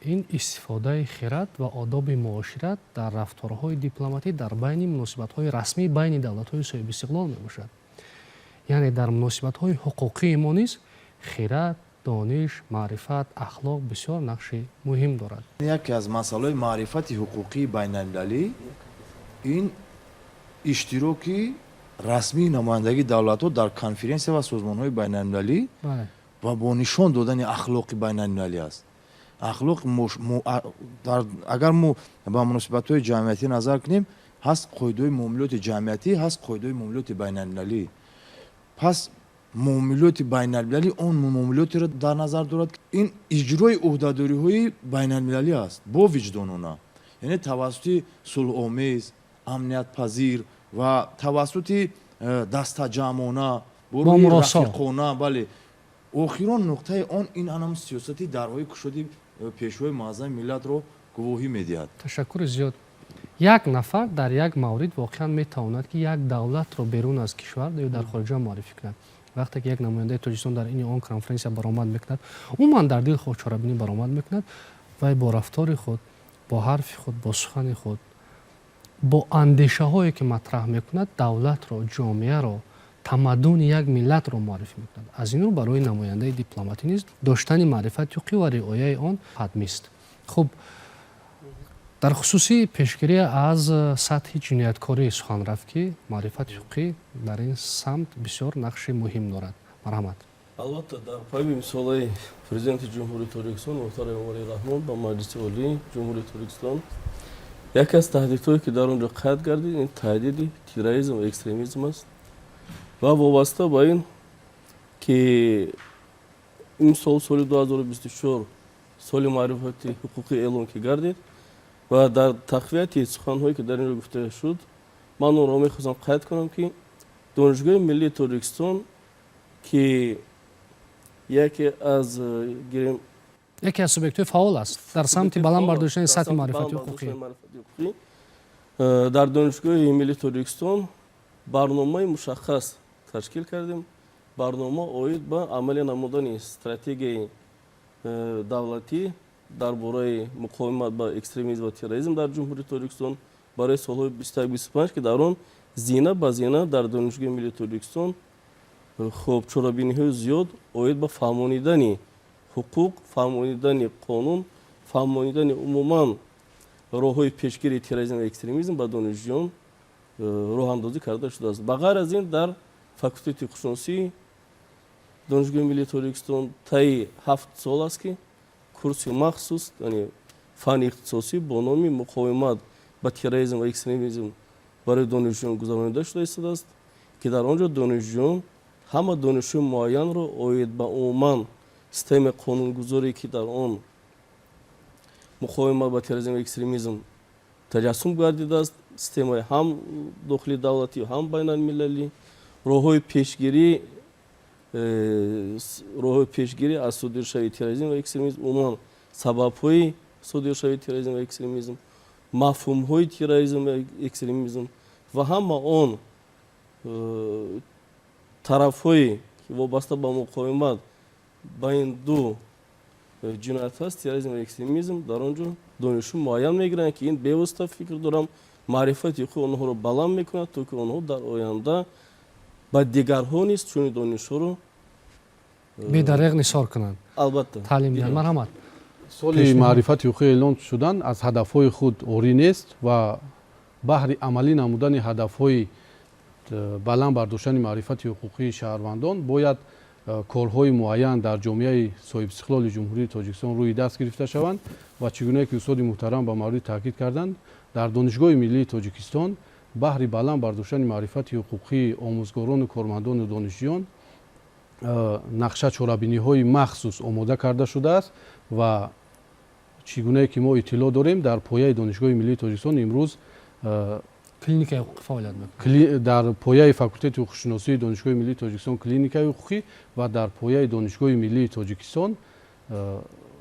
Ин истифодаи хирад ва одоби муошират дар рафторҳои дипломатӣ дар байни муносибатҳои расмии байни давлатҳои соҳибистиқлол мебошад. Яъне дар муносибатҳои ҳуқуқии мо низ хирад, дониш, маърифат, ахлоқ бисёр нақши муҳим дорад. Яке аз масъалаҳои маърифати ҳуқуқии байналмилалӣ ин иштироки расмии намояндагии давлатҳо дар конференсия ва созмонҳои байналмилалӣ ва бо нишон додани ахлоқи байналмилалӣ аст. Ахлоқ, агар мо ба муносибатҳои ҷамъиятӣ назар кунем, ҳаст қоидаҳои муомилоти ҷамъиятӣ, ҳаст қоидаҳои муомилоти байналмилалӣ. Пас муомилоти байналмилалӣ он муомилотеро дар назар дорад, ин иҷрои ӯҳдадориҳои байналмилалӣ аст бо виҷдонона, яъне тавассути сулҳомез, амниятпазир ва тавассути дастаҷамъона, бо рӯи рафиқона. Бале, охирон нуқтаи он ин анам сиёсати дарҳои кушоди пешвои муаззами миллатро гувоҳӣ медиҳад. Ташаккури зиёд. Як нафар дар як маврид воқеан метавонад, ки як давлатро берун аз кишвар ё дар хориҷа муаррифӣ кунад. Вақте ки як намояндаи Тоҷикистон дар ини он конференсия баромад мекунад, умуман дар дилхоҳ чорабинӣ баромад мекунад, вай бо рафтори худ, бо ҳарфи худ, бо сухани худ, бо андешаҳое ки матраҳ мекунад, давлатро, ҷомеаро, тамаддуни як миллатро муаррифӣ мекунад. Аз ин рӯ барои намояндаи дипломатӣ низ доштани маърифати ҳуқуқӣ ва риояи он ҳатмист. Хуб, дар хусуси пешгирӣ аз сатҳи ҷинояткорӣ сухан рафт, ки маърифати ҳуқуқӣ дар ин самт бисёр нақши муҳим дорад. Марҳамат. Албатта, дар паёми мисолаи Президенти Ҷумҳурии Тоҷикистон муҳтарам Эмомалӣ Раҳмон ба Маҷлиси Олии Ҷумҳурии Тоҷикистон яке аз таҳдидҳое, ки дар он ҷо қайд гардид, ин таҳдиди терроризм ва экстремизм аст. Ва вобаста ба ин ки имсол, соли 2024, соли маърифати ҳуқуқӣ эълон ки гардид ва дар тақвияти суханҳое, ки дар ин ҷо гуфта шуд, ман онро мехостам қайд кунам, ки Донишгоҳи миллии Тоҷикистон, ки яке аз гирем яке аз субъектҳои фаъол аст дар самти баланд бардоштани сатҳи маърифати ҳуқуқӣ. Дар Донишгоҳи миллии Тоҷикистон барномаи мушаххас ташкил кардем, барнома оид ба амалӣ намудани стратегияи давлатӣ дар бораи муқовимат ба экстремизм ва терроризм дар Ҷумҳурии Тоҷикистон барои солҳои 21-25, ки дар он зина ба зина дар Донишгоҳи миллии Тоҷикистон, хуб, чорабиниҳои зиёд оид ба фаҳмонидани ҳуқуқ, фаҳмонидани қонун, фаҳмонидани умуман роҳҳои пешгирии терроризм ва экстремизм ба донишҷӯён роҳандозӣ карда шудааст. Ба ғайр аз ин, дар факултети ҳуқуқшиносии Донишгоҳи миллии Тоҷикистон таи 7 сол аст, ки курси махсус, яъне фанни ихтисосӣ бо номи муқовимат ба терроризм ва экстремизм барои донишҷӯён гузаронида шуда истодааст, ки дар он ҷо донишҷӯён ҳама донишҳои муайянро оид ба умуман системаи қонунгузорӣ, ки дар он муқовимат ба терроризм ва экстремизм таҷассум гардидааст, системаи ҳам дохили давлатӣ, ҳам байналмилалӣ, роҳҳои пешгирӣ аз содиршавии терроризм ва экстремизм, умуман сабабҳои содиршавии терроризм ва экстремизм, мафҳумҳои терроризм ва экстремизм ва ҳама он тарафҳое, ки вобаста ба муқовимат ба ин ду ҷиноят аст, терроризм ва экстремизм, дар он ҷо донишҳо муайян мегиранд, ки ин бевосита, фикр дорам, маърифати ҳуқуқи онҳоро баланд мекунад, то ки онҳо дар оянда ба дигарҳо низ чунин донишҳоро бедареғ нисор кунанд. Албатта. Таълим диҳанд. Марҳамат. Соли маърифати ҳуқуқӣ эълон шудан аз ҳадафҳои худ орӣ нест ва баҳри амалӣ намудани ҳадафҳои баланд бардоштани маърифати ҳуқуқии шаҳрвандон бояд корҳои муайян дар ҷомеаи соҳибистиқлоли Ҷумҳурии Тоҷикистон рӯи даст гирифта шаванд. Ва чӣ гунае ки устоди муҳтарам ба маврид таъкид карданд, дар Донишгоҳи миллии Тоҷикистон баҳри баланд бардоштани маърифати ҳуқуқии омӯзгорону кормандону донишҷӯён нақша, чорабиниҳои махсус омода карда шудааст. Ва чӣ гунае ки мо иттилоъ дорем, дар пояи Донишгоҳи миллии Тоҷикистон имрӯз клиникаи ҳуқуқӣ фаъолият мекунад. Дар пояи факултети ҳуқуқшиносии Донишгоҳи миллии Тоҷикистон клиникаи ҳуқуқӣ ва дар пояи Донишгоҳи миллии Тоҷикистон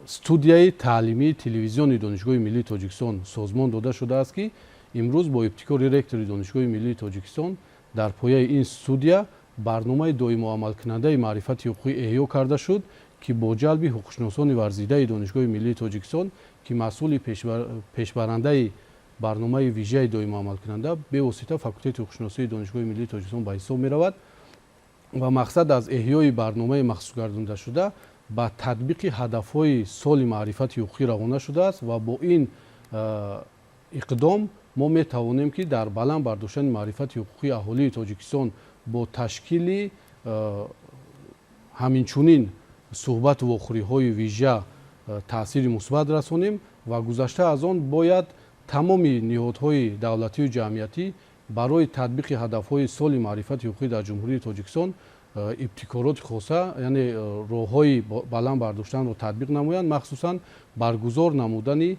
студияи таълимии телевизиони Донишгоҳи миллии Тоҷикистон созмон дода шудааст, ки имрӯз бо ибтикори ректори Донишгоҳи миллии Тоҷикистон дар пояи ин студия барномаи доимоамалкунандаи маърифати ҳуқуқӣ эҳё карда шуд. Ки бо ҷалби ҳуқуқшиносони варзидаи Донишгоҳи миллии Тоҷикистон, ки масъули пешбарандаи барномаи вижаи доимо амалкунанда бевосита факултети ҳуқуқшиносии Донишгоҳи миллии Тоҷикистон ба ҳисоб меравад ва мақсад аз эҳёи барномаи махсусгардондашуда ба татбиқи ҳадафҳои соли маърифати ҳуқуқӣ равона шудааст. Ва бо ин иқдом мо метавонем, ки дар баланд бардоштани маърифати ҳуқуқии аҳолии Тоҷикистон бо ташкили ҳаминчунин суҳбату вохӯриҳои вижа таъсири мусбат расонем. Ва гузашта аз он, бояд тамоми ниҳодҳои давлатию ҷамъиятӣ барои татбиқи ҳадафҳои соли маърифати ҳуқуқӣ дар Ҷумҳурии Тоҷикистон ибтикороти хоса, яъне роҳҳои баланд бардоштанро татбиқ намоянд, махсусан баргузор намудани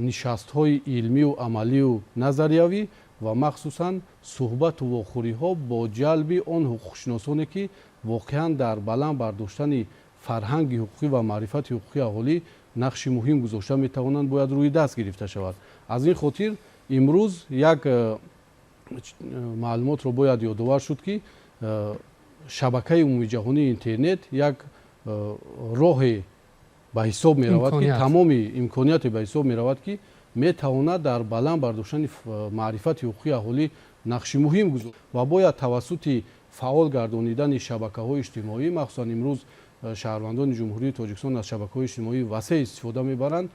нишастҳои илмию амалию назариявӣ ва махсусан суҳбату вохӯриҳо бо ҷалби он ҳуқуқшиносоне, ки воқеан дар баланд бардоштани фарҳанги ҳуқуқӣ ва маърифати ҳуқуқии аҳолӣ нақши муҳим гузошта метавонанд, бояд рӯи даст гирифта шавад. Аз ин хотир имрӯз як маълумотро бояд ёдовар шуд, ки шабакаи умумиҷаҳонии интернет як роҳе ба ҳисоб меравад, ки тамоми имконияте ба ҳисоб меравад, ки метавонад дар баланд бардоштани маърифати ҳуқуқии аҳолӣ нақши муҳим гузорад. Ва бояд тавассути фаъол гардонидани шабакаҳои иҷтимоӣ, махсусан имрӯз шаҳрвандони Ҷумҳурии Тоҷикистон аз шабакаҳои иҷтимоӣ васеъ истифода мебаранд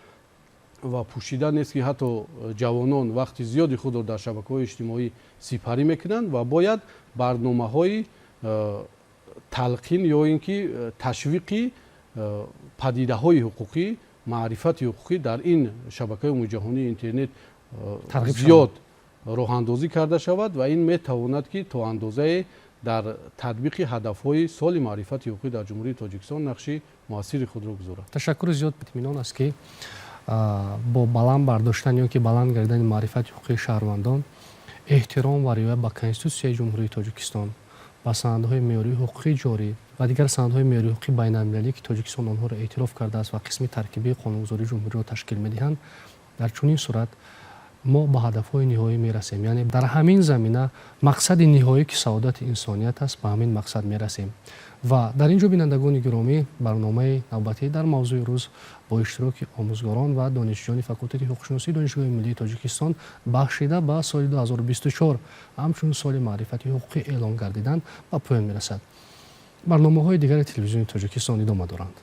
ва пӯшида нест, ки ҳатто ҷавонон вақти зиёди худро дар шабакаҳои иҷтимоӣ сипарӣ мекунанд, ва бояд барномаҳои талқин ё ин ки ташвиқи падидаҳои ҳуқуқӣ, маърифати ҳуқуқӣ дар ин шабакаи умумиҷаҳонии интернет зиёд роҳандозӣ карда шавад. Ва ин метавонад, ки то андозае дар татбиқи ҳадафҳои соли маърифати ҳуқуқӣ дар Ҷумҳурии Тоҷикистон нақши муассири худро гузорад. Ташаккури зиёд. Итминон аст, ки бо баланд бардоштан ё ки баланд гардидани маърифати ҳуқуқии шаҳрвандон, эҳтиром ва риоя ба Конститутсияи Ҷумҳурии Тоҷикистон, ба санадҳои меъёрии ҳуқуқии ҷорӣ ва дигар санадҳои меъёрии ҳуқуқии байналмилалӣ, ки Тоҷикистон онҳоро эътироф кардааст ва қисми таркибии қонунгузории ҷумҳуриро ташкил медиҳанд, дар чунин сурат мо ба ҳадафҳои ниҳоӣ мерасем. Яъне дар ҳамин замина мақсади ниҳоӣ, ки саодати инсоният аст, ба ҳамин мақсад мерасем. Ва дар ин ҷо, бинандагони гиромӣ, барномаи навбатӣ «Дар мавзӯи рӯз» бо иштироки омӯзгорон ва донишҷӯёни факултети ҳуқуқшиносии Донишгоҳи миллии Тоҷикистон, бахшида ба соли 2024 ҳамчун соли маърифати ҳуқуқӣ эълон гардидан, ба поён мерасад. Барномаҳои дигари Телевизиони Тоҷикистон идома доранд.